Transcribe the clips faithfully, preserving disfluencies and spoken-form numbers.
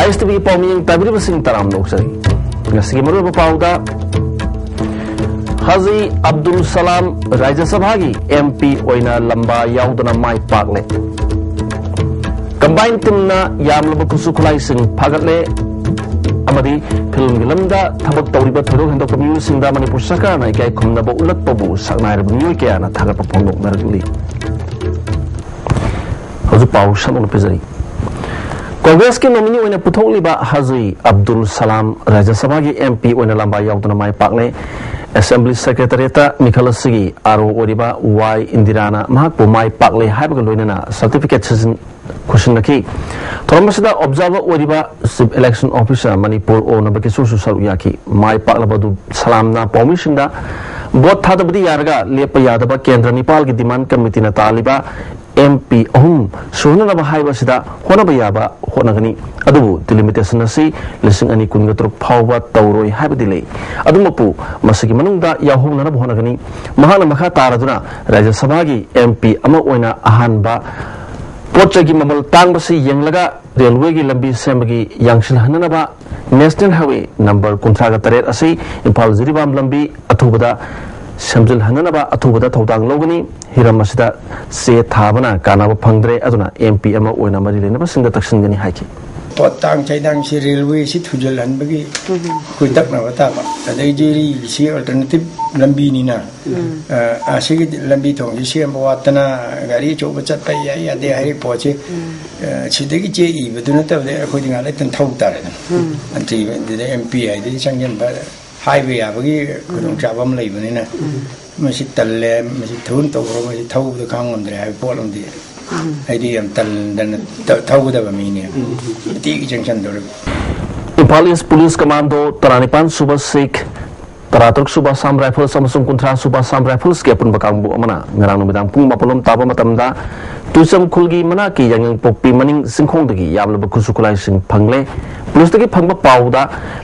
ꯑꯦꯁ T ꯚꯤꯒꯤ ꯄꯥꯎꯃꯤꯌꯦꯡ ꯇꯥꯕꯤꯔꯤꯕꯁꯤꯡ ꯇꯔꯥꯝꯅ ꯑꯣꯛꯆꯔꯤ꯫ ꯉꯁꯤꯒꯤ ꯃꯔꯨꯑꯣꯏꯕ ꯄꯥꯎꯗ, ꯍꯥꯖꯤ ꯑꯕꯗꯨꯜ ꯁꯂꯥꯝ ꯔꯥꯖ꯭ꯌ ꯁꯚꯥꯒꯤ ꯑꯦꯝ ꯄꯤ ꯑꯣꯏꯅ ꯂꯝꯕꯥ ꯌꯥꯎꯗꯅ ꯃꯥꯏ ꯄꯥꯛꯂꯦ꯫ ꯀꯝꯕꯥꯏꯟ ꯇꯤꯝꯅ ꯌꯥꯝꯂꯕ ꯈꯨꯠꯁꯨ ꯈꯨꯠꯂꯥꯏꯁꯤꯡ ꯐꯥꯒꯠꯂꯦ ꯑꯃꯗꯤ ꯐꯤꯜꯝꯒꯤ ꯂꯝꯗ ꯊꯕꯛ ꯇꯧꯔꯤꯕ ꯊꯣꯏꯗꯣꯛ ꯍꯦꯟꯗꯣꯛꯄ ꯃꯤꯑꯣꯏꯁꯤꯡꯗ ꯃꯅꯤꯄꯨꯔ ꯁꯔꯀꯥꯔꯅ ꯏꯀꯥꯏ ꯈꯨꯝꯅꯕ ꯎꯠꯂꯛꯄꯕꯨ ꯁꯛꯅꯥꯏꯔꯕ ꯃꯤꯑꯣꯏ ꯀꯌꯥꯅ ꯊꯥꯒꯠꯄ ꯐꯣꯡꯗꯣꯛꯅꯔꯛꯂꯤ꯫ ꯍꯧꯖꯤꯛ ꯄꯥꯎ ꯁꯟꯗꯣꯛꯅ ꯄꯤꯖꯔꯤ꯫ ꯀꯣꯡꯒ꯭ꯔꯦꯁꯀꯤ ꯅꯣꯃꯤꯅꯤ ꯑꯣꯏꯅ ꯄꯨꯊꯣꯛꯂꯤꯕ ꯍꯥꯖꯤ ꯑꯕꯗꯨꯜ ꯁꯂꯥꯝ ꯔꯥꯖ꯭ꯌ ꯁꯚꯥꯒꯤ ꯑꯦꯝ ꯄꯤ ꯑꯣꯏꯅ ꯂꯝꯕꯥ ꯌꯥꯎꯗꯨꯅ ꯃꯥꯏ ꯄꯥꯛꯂꯦ꯫ ꯑꯦꯁꯦꯝꯕ꯭ꯂꯤ ꯁꯦꯀ꯭ꯔꯦꯇꯔꯤꯌꯦꯠꯇ ꯃꯤꯈꯜ ꯑꯁꯤꯒꯤ ꯑꯥꯔ ꯑꯣ ꯑꯣꯏꯔꯤꯕ ꯋꯥꯏ ꯏꯟꯗꯤꯔꯥꯅ ꯃꯍꯥꯛꯄꯨ ꯃꯥꯏ ꯄꯥꯛꯂꯦ ꯍꯥꯏꯕꯒ ꯂꯣꯏꯅꯅ ꯁꯥꯔꯇꯤꯐꯤꯀꯦꯠ ꯁꯤꯖꯤꯟ-, ꯈꯨꯠꯁꯤꯟꯅꯈꯤ꯫ ꯊꯧꯔꯝ ꯑꯁꯤꯗ ꯑꯣꯕꯖꯥꯔꯚꯔ ꯑꯣꯏꯔꯤꯕ ꯆꯤꯐ ꯏꯂꯦꯛꯁꯟ ꯑꯣꯐꯤꯁꯥꯔ ꯃꯅꯤꯄꯨꯔ ꯑꯣ ꯅꯕꯀꯤꯁꯣꯔꯁꯨ ꯁꯔꯨꯛ ꯌꯥꯈꯤ꯫ ꯃꯥꯏ ꯄꯥꯛꯂꯕ ꯑꯗꯨ ꯁꯂꯥꯝꯅ ꯄꯥꯎꯃꯤꯁꯤꯡꯗ ꯚꯣꯠ ꯊꯥꯗꯕꯗꯤ ꯌꯥꯔꯒ ꯂꯦꯞꯄ ꯌꯥꯗꯕ ꯀꯦꯟꯗ꯭ꯔ ꯅꯤꯄꯥꯜꯒꯤ ꯗꯤꯃꯥꯟ ꯀꯃꯤꯇꯤꯅ ꯇꯥꯜꯂꯤꯕ ꯑꯦꯝ ꯄꯤ ꯑꯍꯨꯝ ꯁꯨꯍꯟꯅꯕ ꯍꯥꯏꯕ ꯑꯁꯤꯗ ꯍꯣꯠꯅꯕ ꯌꯥꯕ ꯍꯣꯠꯅꯒꯅꯤ꯫ ꯑꯗꯨꯕꯨ ꯗꯤꯂꯤꯃꯤꯇꯦꯁꯟ ꯑꯁꯤ ꯂꯤꯁꯤꯡ ꯑꯅꯤ ꯀꯨꯟꯒ ꯇꯔꯨꯛ ꯐꯥꯎꯕ ꯇꯧꯔꯣꯏ ꯍꯥꯏꯕꯗꯤ ꯂꯩ꯫ ꯑꯗꯨꯃꯛꯄꯨ ꯃꯁꯤꯒꯤ ꯃꯅꯨꯡꯗ ꯌꯥꯎꯍꯧꯅꯅꯕ ꯍꯣꯠꯅꯒꯅꯤ꯫ ꯃꯍꯥꯛꯅ ꯃꯈꯥ ꯇꯥꯔꯗꯨꯅ ꯔꯥꯖ꯭ꯌ ꯁꯚꯥꯒꯤ ꯑꯦꯝ ꯄꯤ ꯑꯃ ꯑꯣꯏꯅ ꯑꯍꯥꯟꯕ ꯄꯣꯠ ꯆꯩꯒꯤ ꯃꯃꯜ ꯇꯥꯡꯕꯁꯤ ꯌꯦꯡꯂꯒ ꯔꯦꯜꯋꯦꯒꯤ ꯂꯝꯕꯤ ꯁꯦꯝꯕꯒꯤ ꯌꯥꯡꯁꯤꯜꯍꯟꯅꯅꯕ ꯅꯦꯁꯅꯦꯜ ꯍꯥꯏꯋꯦ ꯅꯝꯕꯔ ꯀꯨꯟꯊ꯭ꯔꯥꯒ ꯇꯔꯦꯠ ꯑꯁꯤ ꯏꯝꯐꯥꯜ ꯖꯤꯔꯤꯕꯥꯝ ꯂꯝꯕꯤ ꯑꯊꯨꯕꯗ ꯁꯦꯝꯖꯤꯜꯍꯟꯅꯅꯕ ꯑꯊꯨꯕꯗ ꯊꯧꯗꯥꯡ ꯂꯧꯒꯅꯤ꯫ ꯍꯤꯔꯝ ꯑꯁꯤꯗ ꯆꯦ ꯊꯥꯕꯅ ꯀꯥꯟꯅꯕ ꯐꯪꯗ꯭ꯔꯦ, ꯑꯗꯨꯅ ꯑꯦꯝ ꯄꯤ ꯑꯃ ꯑꯣꯏꯅ ꯃꯔꯤ ꯂꯩꯅꯕꯁꯤꯡꯗ ꯇꯛꯁꯤꯟꯒꯅꯤ ꯍꯥꯏꯈꯤ꯫ ꯄꯣꯠ ꯇꯥꯡ ꯆꯩꯗꯥꯡꯁꯤ ꯔꯦꯜꯋꯦꯁꯤ ꯊꯨꯖꯤꯜꯍꯟꯕꯒꯤ ꯑꯩꯈꯣꯏ ꯇꯛꯅꯕ ꯇꯥꯕ꯫ ꯑꯗꯩ ꯖꯤꯔꯤꯁꯤ ꯑꯜꯇꯔꯅꯦꯇꯤꯞ ꯂꯝꯕꯤꯅꯤꯅ, ꯑ, ꯑꯁꯤꯒꯤ ꯂꯝꯕꯤ ꯊꯣꯡꯁꯤ ꯁꯦꯝꯕ ꯋꯥꯠꯇꯅ ꯒꯥꯔꯤ ꯑꯆꯧꯕ ꯆꯠꯄ ꯌꯥꯏ ꯌꯥꯗꯦ ꯍꯥꯏꯔꯤꯕ ꯄꯣꯠꯁꯤ, ꯑ, ꯁꯤꯗꯒꯤ ꯆꯦ ꯏꯕꯗꯨ ꯅꯠꯇꯕꯗ ꯑꯩꯈꯣꯏꯗꯤ ꯉꯥꯏꯍꯥꯛ ꯂꯩꯇꯅ ꯊꯧ ꯇꯥꯔꯦꯗꯅ꯫ ꯑꯗꯨꯗ ꯑꯦꯝ ꯄꯤ ꯍꯥꯏꯗꯨꯗꯤ ꯆꯪꯁꯤꯟꯕ ꯍꯥꯏꯕ ꯌꯥꯕꯒꯤ ꯈꯨꯗꯣꯡꯆꯥꯕ ꯑꯃ ꯂꯩꯕꯅꯤꯅ, ꯃꯁꯤ ꯇꯜꯂꯦ, ꯃꯁꯤ ꯊꯨꯅ ꯇꯧꯈ꯭ꯔꯣ, ꯃꯁꯤ ꯊꯧꯕꯗ ꯈꯥꯡ ꯉꯝꯗ꯭ꯔꯦ ꯍꯥꯏꯕ ꯄꯣꯠ ꯑꯃꯗꯤ ꯑꯩꯗꯤ ꯌꯥꯝ ꯇꯟꯗꯅ ꯊꯧꯒꯗꯕ ꯃꯤꯅꯦ꯫ ꯅꯨꯡꯇꯤꯒꯤ ꯆꯪꯁꯟꯗꯧꯔꯤꯕ꯫ ꯏꯝꯐꯥꯜ ꯏꯁ ꯄꯨꯂꯤꯁ ꯀꯃꯥꯟꯗꯣ ꯇꯔꯥꯅꯤꯄꯥꯟ ꯁꯨꯕ ꯁꯤꯈ, ꯇꯔꯥꯇꯔꯨꯛ ꯁꯨꯕ ꯑꯁꯥꯝ ꯔꯥꯏꯐꯜꯁ ꯑꯃꯁꯨꯡ ꯀꯨꯟꯊ꯭ꯔꯥ ꯁꯨꯕ ꯑꯁꯥꯝ ꯔꯥꯏꯐꯜꯁꯀꯤ ꯑꯄꯨꯟꯕ ꯀꯥꯡꯕꯨ ꯑꯃꯅ ꯉꯔꯥꯡ ꯅꯨꯃꯤꯗꯥꯡ ꯄꯨꯡ ꯃꯥꯄꯜ ꯂꯣꯝ ꯇꯥꯕ ꯃꯇꯝꯗ ꯇꯨꯏꯆꯝ ꯈꯨꯜꯒꯤ ꯃꯅꯥꯛꯀꯤ ꯌꯥꯏꯉꯪꯄꯣꯛꯄꯤ ꯃꯅꯤꯡ ꯆꯤꯡꯈꯣꯡꯗꯒꯤ ꯌꯥꯝꯂꯕ ꯈꯨꯠꯁꯨ ꯈꯨꯠꯂꯥꯏꯁꯤꯡ ꯐꯪꯂꯦ꯫ ꯄꯨꯂꯤꯁꯇꯒꯤ ꯐꯪꯕ ꯄꯥꯎꯗ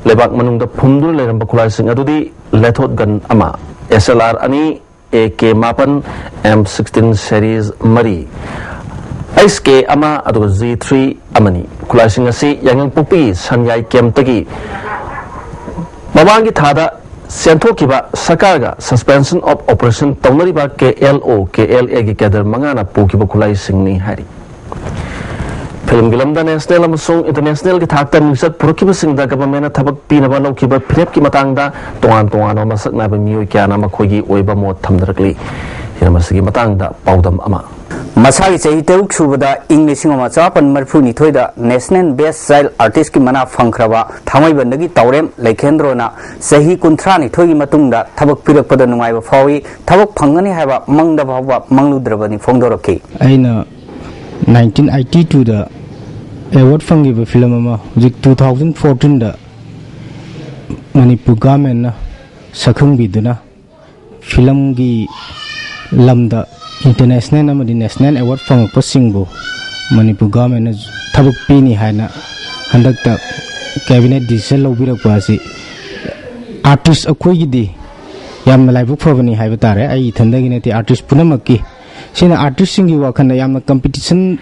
ꯂꯩꯕꯥꯛ ꯃꯅꯨꯡꯗ ꯐꯨꯝꯗꯨꯅ ꯂꯩꯔꯝꯕ ꯈꯨꯠꯂꯥꯏꯁꯤꯡ ꯑꯗꯨꯗꯤ ꯂꯦꯊꯣꯠ ꯒꯟ ꯑꯃ, ꯑꯦꯁ ꯑꯦꯜ ꯑꯥꯔ ꯑꯅꯤ, ꯑꯦ ꯀꯦ ꯃꯥꯄꯟ, ꯑꯦꯝ ꯁꯤꯛꯁꯇꯤꯟ ꯁꯦꯔꯤꯁ ꯃꯔꯤ, ꯑꯩꯆ ꯀꯦ ꯑꯃ ꯑꯗꯨꯒ ꯖꯤ ꯊ꯭ꯔꯤ ꯑꯃꯅꯤ꯫ ꯈꯨꯠꯂꯥꯏꯁꯤꯡ ꯑꯁꯤ ꯌꯥꯏꯉꯪꯄꯣꯛꯄꯤꯒꯤ ꯁꯟꯌꯥꯏ ꯀꯦꯝꯞꯇꯒꯤ ꯃꯃꯥꯡꯒꯤ ꯊꯥꯗ ꯆꯦꯟꯊꯣꯛꯈꯤꯕ ꯁꯔꯀꯥꯔꯒ Suspension of Operation ꯇꯧꯅꯔꯤꯕ ꯀꯦ ꯑꯦꯜ ꯑꯣ, ꯀꯦ ꯑꯦꯜ ꯑꯦꯒꯤ ꯀꯦꯗꯔ ꯃꯉꯥꯅ ꯄꯨꯈꯤꯕ ꯈꯨꯠꯂꯥꯏꯁꯤꯡꯅꯤ ꯍꯥꯏꯔꯤ꯫ ꯐꯤꯂꯝꯒꯤ ꯂꯝꯗ ꯅꯦꯁꯅꯦꯜ ꯑꯃꯁꯨꯡ ꯏꯟꯇꯔꯅꯦꯁꯅꯦꯜꯒꯤ ꯊꯥꯛꯇ ꯃꯤꯡꯆꯠ ꯄꯨꯔꯛꯈꯤꯕꯁꯤꯡꯗ ꯒꯚꯔꯟꯃꯦꯟꯠꯅ ꯊꯕꯛ ꯄꯤꯅꯕ ꯂꯧꯈꯤꯕ ꯐꯤꯔꯦꯞꯀꯤ ꯃꯇꯥꯡꯗ ꯇꯣꯉꯥꯟ ꯇꯣꯉꯥꯟꯕ ꯃꯁꯛ ꯅꯥꯏꯕ ꯃꯤꯑꯣꯏ ꯀꯌꯥꯅ ꯃꯈꯣꯏꯒꯤ ꯑꯣꯏꯕ ꯃꯣꯠ ꯊꯝꯅꯔꯛꯂꯤ꯫ ꯍꯤꯔꯝ ꯑꯁꯤꯒꯤ ꯃꯇꯥꯡꯗ ꯄꯥꯎꯗꯝ ꯑꯃ꯫ ꯃꯁꯥꯒꯤ ꯆꯍꯤ ꯇꯔꯨꯛ ꯁꯨꯕꯗ ꯏꯪ ꯂꯤꯁꯤꯡ ꯑꯃ ꯆꯃꯥꯄꯟ ꯃꯔꯤꯐꯨ ꯅꯤꯊꯣꯏꯗ National Best Child Artistꯀꯤ ꯃꯅꯥ ꯐꯪꯈ꯭ꯔꯕ ꯊꯥꯡꯃꯩꯕꯟꯗꯒꯤ ꯇꯥꯎꯔꯦꯝ ꯂꯩꯈꯦꯟꯗ꯭ꯔꯣꯅ ꯆꯍꯤ ꯀꯨꯟꯊ꯭ꯔꯥ ꯅꯤꯊꯣꯏꯒꯤ ꯃꯇꯨꯡꯗ ꯊꯕꯛ ꯄꯤꯔꯛꯄꯗ ꯅꯨꯡꯉꯥꯏꯕ ꯐꯥꯎꯏ꯫ ꯊꯕꯛ ꯐꯪꯒꯅꯤ ꯍꯥꯏꯕ ꯃꯪꯗ ꯐꯥꯎꯕ ꯃꯪꯂꯨꯗ꯭ꯔꯕꯅꯤ ꯐꯣꯡꯗꯣꯔꯛꯈꯤ꯫ ꯑꯩꯅ ꯅꯥꯏꯟꯇꯤꯟ ꯑꯩꯠꯇꯤ ꯇꯨꯗ ꯑꯦꯋꯥꯔꯗ ꯐꯪꯈꯤꯕ ꯐꯤꯂꯝ ꯑꯃ ꯍꯧꯖꯤꯛ ꯇꯨ ꯊꯥꯎꯖꯟ ꯐꯣꯔꯇꯤꯟꯗ ꯃꯅꯤꯄꯨꯔ ꯒꯚꯔꯟꯃꯦꯟꯠꯅ ꯁꯛꯈꯪꯕꯤꯗꯨꯅ ꯐꯤꯂꯝꯒꯤ ꯂꯝꯗ ꯏꯟꯇꯔꯅꯦꯁꯅꯦꯜ ꯑꯃꯗꯤ ꯅꯦꯁꯅꯦꯜ ꯑꯦꯋꯥꯔꯗ ꯐꯪꯉꯛꯄꯁꯤꯡꯕꯨ ꯃꯅꯤꯄꯨꯔ ꯒꯚꯔꯟꯃꯦꯟꯠꯅ ꯊꯕꯛ ꯄꯤꯅꯤ ꯍꯥꯏꯅ ꯍꯟꯗꯛꯇ ꯀꯦꯕꯤꯅꯦꯠ ꯗꯤꯁꯤꯖꯟ ꯂꯧꯕꯤꯔꯛꯄ ꯑꯁꯤ ꯑꯥꯔꯇꯤꯁ ꯑꯩꯈꯣꯏꯒꯤꯗꯤ ꯌꯥꯝꯅ ꯂꯥꯏꯕꯛ ꯐꯕꯅꯤ ꯍꯥꯏꯕ ꯇꯥꯔꯦ꯫ ꯑꯩ ꯏꯊꯟꯗꯒꯤ ꯅꯠꯇꯦ, ꯑꯥꯔꯇꯤꯁ ꯄꯨꯝꯅꯃꯛꯀꯤ꯫ ꯁꯤꯅ ꯑꯥꯔꯇꯤꯁꯁꯤꯡꯒꯤ ꯋꯥꯈꯜꯗ ꯌꯥꯝꯅ ꯀꯝꯄꯤꯇꯤꯁꯟ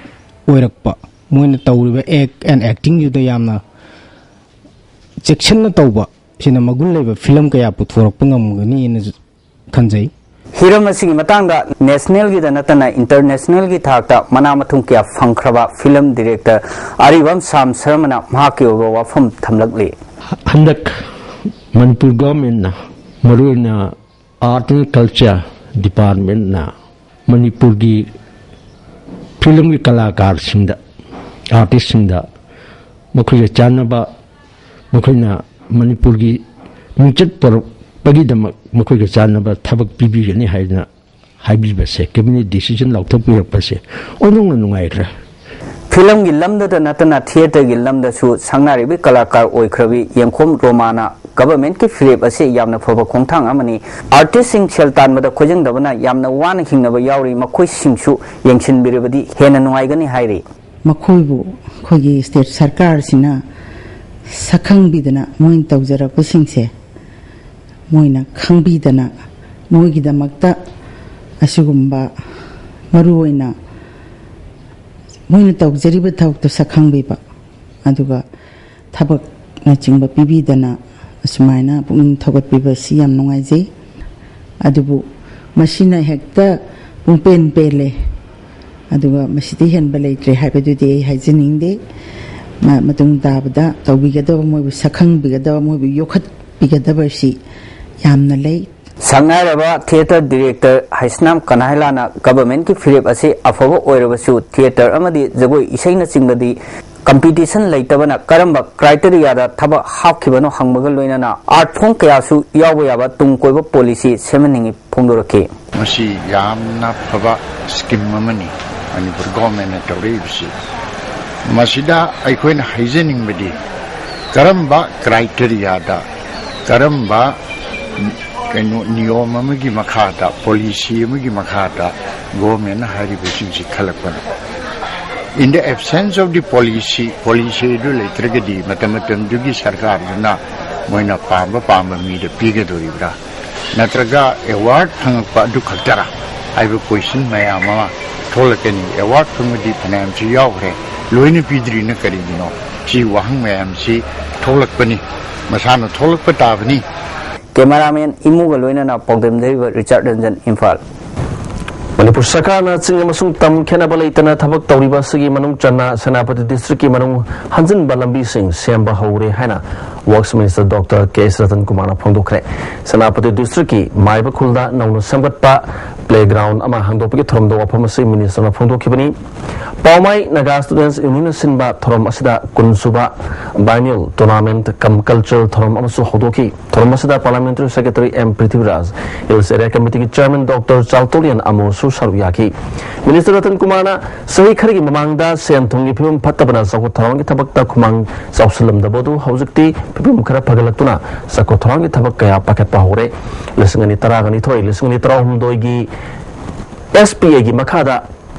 ꯑꯣꯏꯔꯛꯄ, ꯃꯣꯏꯅ ꯇꯧꯔꯤꯕ ꯑꯦꯛ ꯑꯦꯟ ꯑꯦꯛꯇꯤꯡꯗꯨꯗ ꯌꯥꯝꯅ ꯆꯦꯛꯁꯤꯟꯅ ꯇꯧꯕ, ꯁꯤꯅ ꯃꯒꯨꯟ ꯂꯩꯕ ꯐꯤꯂꯝ ꯀꯌꯥ ꯄꯨꯊꯣꯔꯛꯄ ꯉꯝꯒꯅꯤꯅ ꯈꯟꯖꯩ꯫ ꯍꯤꯔꯝ ꯑꯁꯤꯒꯤ ꯃꯇꯥꯡꯗ ꯅꯦꯁꯅꯦꯜꯒꯤꯗ ꯅꯠꯇꯅ ꯏꯟꯇꯔꯅꯦꯁꯅꯦꯜꯒꯤ ꯊꯥꯛꯇ ꯃꯅꯥ ꯃꯊꯨꯝ ꯀꯌꯥ ꯐꯪꯈ꯭ꯔꯕ ꯐꯤꯂꯝ ꯗꯤꯔꯦꯛꯇꯔ ꯑꯔꯤꯕꯝ ꯁꯥꯝ ꯁꯔꯃꯅ ꯃꯍꯥꯛꯀꯤ ꯑꯣꯏꯕ ꯋꯥꯐꯝ ꯊꯝꯂꯛꯂꯤ꯫ ꯍꯟꯗꯛ ꯃꯅꯤꯄꯨꯔ ꯒꯚꯔꯟꯃꯦꯟꯠꯅ ꯃꯔꯨꯑꯣꯏꯅ ꯑꯥꯔꯠ ꯑꯦꯟ ꯀꯜꯆꯔ ꯗꯤꯄꯥꯔꯠꯃꯦꯟꯠꯅ ꯃꯅꯤꯄꯨꯔꯒꯤ ꯐꯤꯂꯝꯒꯤ ꯀꯂꯥꯀꯥꯔꯁꯤꯡꯗ, ꯑꯥꯔꯇꯤꯁꯁꯤꯡꯗ ꯃꯈꯣꯏꯒ ꯆꯥꯟꯅꯕ, ꯃꯈꯣꯏꯅ ꯃꯅꯤꯄꯨꯔꯒꯤ ꯃꯤꯡꯆꯠ ꯄꯨꯔꯛꯄꯒꯤꯗꯃꯛ ꯃꯈꯣꯏꯒ ꯆꯥꯟꯅꯕ ꯊꯕꯛ ꯄꯤꯕꯤꯒꯅꯤ ꯍꯥꯏꯗꯅ ꯍꯥꯏꯕꯤꯕꯁꯦ, ꯀꯦꯕꯤꯅꯦꯠ ꯗꯤꯁꯤꯖꯟ ꯂꯧꯊꯣꯛꯄꯤꯔꯛꯄꯁꯦ ꯑꯣꯟꯊꯣꯛꯅ ꯅꯨꯡꯉꯥꯏꯈ꯭ꯔꯦ꯫ ꯐꯤꯂꯝꯒꯤ ꯂꯝꯗꯇ ꯅꯠꯇꯅ ꯊꯤꯌꯦꯇꯔꯒꯤ ꯂꯝꯗꯁꯨ ꯁꯛꯅꯥꯏꯔꯤꯕꯤ ꯀꯂꯥꯀꯥꯔ ꯑꯣꯏꯈ꯭ꯔꯕꯤ ꯌꯦꯡꯈꯣꯝ ꯔꯣꯃꯥꯅ ꯒꯚꯔꯟꯃꯦꯟꯠꯀꯤ ꯐꯤꯔꯦꯞ ꯑꯁꯤ ꯌꯥꯝꯅ ꯐꯕ ꯈꯣꯡꯊꯥꯡ ꯑꯃꯅꯤ꯫ ꯑꯥꯔꯇꯤꯁꯁꯤꯡ ꯁꯦꯜ ꯇꯥꯟꯕꯗ ꯈꯣꯏꯖꯪꯗꯕꯅ ꯌꯥꯝꯅ ꯋꯥꯅ ꯍꯤꯡꯅꯕ ꯌꯥꯎꯔꯤ, ꯃꯈꯣꯏꯁꯤꯡꯁꯨ ꯌꯦꯡꯁꯤꯟꯕꯤꯔꯕꯗꯤ ꯍꯦꯟꯅ ꯅꯨꯡꯉꯥꯏꯒꯅꯤ ꯍꯥꯏꯔꯤ꯫ ꯃꯈꯣꯏꯕꯨ ꯑꯩꯈꯣꯏꯒꯤ ꯁ꯭ꯇꯦꯠ ꯁꯔꯀꯥꯔꯁꯤꯅ ꯁꯛꯈꯪꯕꯤꯗꯅ ꯃꯣꯏꯅ ꯇꯧꯖꯔꯛꯄꯁꯤꯡꯁꯦ ꯃꯣꯏꯅ ꯈꯪꯕꯤꯗꯅ ꯃꯣꯏꯒꯤꯗꯃꯛꯇ ꯑꯁꯤꯒꯨꯝꯕ ꯃꯔꯨꯑꯣꯏꯅ ꯃꯣꯏꯅ ꯇꯧꯖꯔꯤꯕ ꯊꯕꯛꯇꯣ ꯁꯛ ꯈꯪꯕꯤꯕ, ꯑꯗꯨꯒ ꯊꯕꯛꯅꯆꯤꯡꯕ ꯄꯤꯕꯤꯗꯅ ꯑꯁꯨꯃꯥꯏꯅ ꯄꯨꯛꯅꯤꯡ ꯊꯧꯒꯠꯄꯤꯕ ꯑꯁꯤ ꯌꯥꯝ ꯅꯨꯡꯉꯥꯏꯖꯩ꯫ ꯑꯗꯨꯕꯨ ꯃꯁꯤꯅ ꯍꯦꯛꯇ ꯄꯨꯡꯄꯦꯟ ꯄꯦꯜꯂꯦ, ꯑꯗꯨꯒ ꯃꯁꯤꯗꯤ ꯍꯦꯟꯕ ꯂꯩꯇ꯭ꯔꯦ ꯍꯥꯏꯕꯗꯨꯗꯤ ꯑꯩ ꯍꯥꯏꯖꯅꯤꯡꯗꯦ꯫ ꯃ-, ꯃꯇꯨꯡ ꯇꯥꯕꯗ ꯇꯧꯕꯤꯒꯗꯕ, ꯃꯣꯏꯕꯨ ꯁꯛꯈꯪꯕꯤꯒꯗꯕ, ꯃꯣꯏꯕꯨ ꯌꯣꯛꯈꯠꯄꯤꯒꯗꯕ ꯑꯁꯤ ꯌꯥꯝꯅ ꯂꯩ꯫ ꯁꯛꯅꯥꯏꯔꯕ ꯊꯤꯌꯦꯇꯔ ꯗꯤꯔꯦꯛꯇꯔ ꯍꯩꯁꯅꯥꯝ ꯀꯅꯥꯍꯩꯂꯥꯅ ꯒꯚꯔꯟꯃꯦꯟꯠꯀꯤ ꯐꯤꯔꯦꯞ ꯑꯁꯤ ꯑꯐꯕ ꯑꯣꯏꯔꯕꯁꯨ ꯊꯤꯌꯦꯇꯔ ꯑꯃꯗꯤ ꯖꯒꯣꯏ ꯏꯁꯩꯅꯆꯤꯡꯕꯗꯤ ꯀꯝꯄꯤꯇꯤꯁꯟ ꯂꯩꯇꯕꯅ ꯀꯔꯝꯕ ꯀ꯭ꯔꯥꯏꯇꯦꯔꯤꯌꯥꯗ ꯊꯕꯛ ꯍꯥꯞꯈꯤꯕꯅꯣ ꯍꯪꯕꯒ ꯂꯣꯏꯅꯅ ꯑꯥꯔꯠ ꯐꯣꯝ ꯀꯌꯥꯁꯨ ꯌꯥꯎꯕ ꯌꯥꯕ ꯇꯨꯡ ꯀꯣꯏꯕ ꯄꯣꯂꯤꯁꯤ ꯁꯦꯝꯍꯟꯅꯤꯡꯏ ꯐꯣꯡꯗꯣꯔꯛꯈꯤ꯫ ꯃꯁꯤ ꯌꯥꯝꯅ ꯐꯕ ꯁ꯭ꯀꯤꯝ ꯑꯃꯅꯤ ꯃꯅꯤꯄꯨꯔ ꯒꯣꯔꯃꯦꯟꯅ ꯇꯧꯔꯛꯏꯕꯁꯤ꯫ ꯃꯁꯤꯗ ꯑꯩꯈꯣꯏꯅ ꯍꯥꯏꯖꯅꯤꯡꯕꯗꯤ ꯀꯔꯝꯕ ꯀ꯭ꯔꯥꯏꯇꯦꯔꯤꯌꯥꯗ, ꯀꯔꯝꯕ ꯀꯩꯅꯣ ꯅꯤꯌꯣꯝ ꯑꯃꯒꯤ ꯃꯈꯥꯗ, ꯄꯣꯂꯤꯁꯤ ꯑꯃꯒꯤ ꯃꯈꯥꯗ ꯒꯣꯔꯃꯦꯟꯅ ꯍꯥꯏꯔꯤꯕꯁꯤꯡꯁꯤ ꯈꯜꯂꯛꯄꯅꯣ? In the absence of the policy, ꯄꯣꯂꯤꯁꯤꯗꯨ ꯂꯩꯇ꯭ꯔꯒꯗꯤ ꯃꯇꯝ ꯃꯇꯝꯗꯨꯒꯤ ꯁꯔꯀꯥꯔꯗꯨꯅ ꯃꯣꯏꯅ ꯄꯥꯝꯕ ꯄꯥꯝꯕ ꯃꯤꯗ ꯄꯤꯒꯗꯧꯔꯤꯕ꯭ꯔꯥ? ꯅꯠꯇ꯭ꯔꯒ ꯑꯦꯋꯥꯔꯗ ꯐꯪꯉꯛꯄ ꯑꯗꯨ ꯈꯛꯇꯔꯥ ꯍꯥꯏꯕ ꯀꯣꯏꯁꯟ ꯃꯌꯥꯝ ꯑꯃ ꯊꯣꯛꯂꯛꯀꯅꯤ꯫ ꯑꯦꯋꯥꯔꯗ ꯐꯪꯕꯗꯤ ꯐꯅꯌꯥꯝꯁꯨ ꯌꯥꯎꯈ꯭ꯔꯦ, ꯂꯣꯏꯅ ꯄꯤꯗ꯭ꯔꯤꯅ ꯀꯔꯤꯒꯤꯅꯣ? ꯁꯤ ꯋꯥꯍꯪ ꯃꯌꯥꯝꯁꯤ ꯊꯣꯛꯂꯛꯄꯅꯤ, ꯃꯁꯥꯅ ꯊꯣꯛꯂꯛꯄ ꯇꯥꯕꯅꯤ꯫ ꯀꯦꯃꯦꯔꯥꯃꯦꯟ ꯏꯃꯨꯒ ꯂꯣꯏꯅꯅ ꯄꯥꯎꯗꯝꯗꯩꯕ ꯔꯤꯆꯥꯔꯗ ꯔꯟꯖꯟ, ꯏꯝꯐꯥꯜ꯫ ꯃꯅꯤꯄꯨꯔ ꯁꯔꯀꯥꯔꯅ ꯆꯤꯡ ꯑꯃꯁꯨꯡ ꯇꯝ ꯈꯦꯠꯅꯕ ꯂꯩꯇꯅ ꯊꯕꯛ ꯇꯧꯔꯤꯕ ꯑꯁꯤꯒꯤ ꯃꯅꯨꯡ ꯆꯟꯅ ꯁꯦꯅꯥꯄꯇꯤ ꯗꯤꯁꯇ꯭ꯔꯤꯛꯀꯤ ꯃꯅꯨꯡ ꯍꯟꯖꯤꯟꯕ ꯂꯝꯕꯤꯁꯤꯡ ꯁꯦꯝꯕ ꯍꯧꯔꯦ ꯍꯥꯏꯅ ꯋꯔꯛꯁ ꯃꯤꯅꯤꯁꯇꯔ ꯗꯣꯛꯇꯔ ꯀꯦ ꯑꯦꯁ ꯔꯇꯟ ꯀꯨꯃꯥꯔꯅ ꯐꯣꯡꯗꯣꯛꯈ꯭ꯔꯦ꯫ ꯁꯦꯅꯥꯄꯇꯤ ꯗꯤꯁꯇ꯭ꯔꯤꯛꯀꯤ ꯃꯥꯏꯕ ꯈꯨꯜꯗ ꯅꯧꯅ ꯁꯦꯝꯒꯠꯄ ꯄ꯭ꯂꯦꯒ꯭ꯔꯥꯎꯟ ꯑꯃ ꯍꯥꯡꯗꯣꯛꯄꯒꯤ ꯊꯧꯔꯝꯗ ꯋꯥꯐꯝ ꯑꯁꯤ ꯃꯤꯅꯤꯁꯇꯔꯅ ꯐꯣꯡꯗꯣꯛꯈꯤꯕꯅꯤ꯫ ꯄꯥꯎꯃꯥꯏ ꯅꯥꯒꯥ ꯁ꯭ꯇꯨꯗꯦꯟꯠꯁ ꯌꯨꯅꯤꯌꯟꯅ ꯁꯤꯟꯕ ꯊꯧꯔꯝ ꯑꯁꯤꯗ ꯀꯨꯟꯁꯨꯕ ꯕꯥꯏꯅꯤꯌꯜ ꯇꯣꯔꯅꯥꯃꯦꯟꯠ ꯀꯝ ꯀꯜꯆꯔꯦꯜ ꯊꯧꯔꯝ ꯑꯃꯁꯨ ꯍꯧꯗꯣꯛꯈꯤ꯫ ꯊꯧꯔꯝ ꯑꯁꯤꯗ parliamentary secretary M Prithviraj, hills area ꯀꯃꯤꯇꯤꯒꯤ ꯆꯤꯌꯔꯃꯦꯟ ꯗꯣꯛꯇꯔ ꯆꯥꯜꯇꯣꯂꯤꯌꯟ ꯑꯃꯣꯁꯨ ꯁꯔꯨꯛ ꯌꯥꯈꯤ꯫ ꯃꯤꯅꯤꯁꯇꯔ ꯔꯇꯟ ꯀꯨꯃꯥꯔꯅ ꯆꯍꯤ ꯈꯔꯒꯤ ꯃꯃꯥꯡꯗ ꯁꯦꯟ ꯊꯨꯝꯒꯤ ꯐꯤꯕꯝ ꯐꯠꯇꯕꯅ ꯆꯥꯎꯈꯠ ꯊꯧꯔꯥꯡꯒꯤ ꯊꯕꯛꯇ ꯈꯨꯃꯥꯡ ꯆꯥꯎꯁꯤꯜꯂꯝꯗꯕ ꯑꯗꯨ ꯍꯧꯖꯤꯛꯇꯤ ꯐꯤꯕꯝ ꯈꯔ ꯐꯒꯠꯂꯛꯇꯨꯅ ꯆꯥꯎꯈꯠ ꯊꯧꯔꯥꯡꯒꯤ ꯊꯕꯛ ꯀꯌꯥ ꯄꯥꯏꯈꯠꯄ ꯍꯧꯔꯦ꯫ ꯂꯤꯁꯤꯡ ꯑꯅꯤ ꯇꯔꯥꯒ ꯅꯤꯊꯣꯏ, ꯂꯤꯁꯤꯡ ꯑꯅꯤ ꯇꯔꯥꯍꯨꯝꯗꯣꯏꯒꯤ ꯑꯦꯁ ꯄꯤ ꯑꯦꯒꯤ ꯃꯈꯥꯗ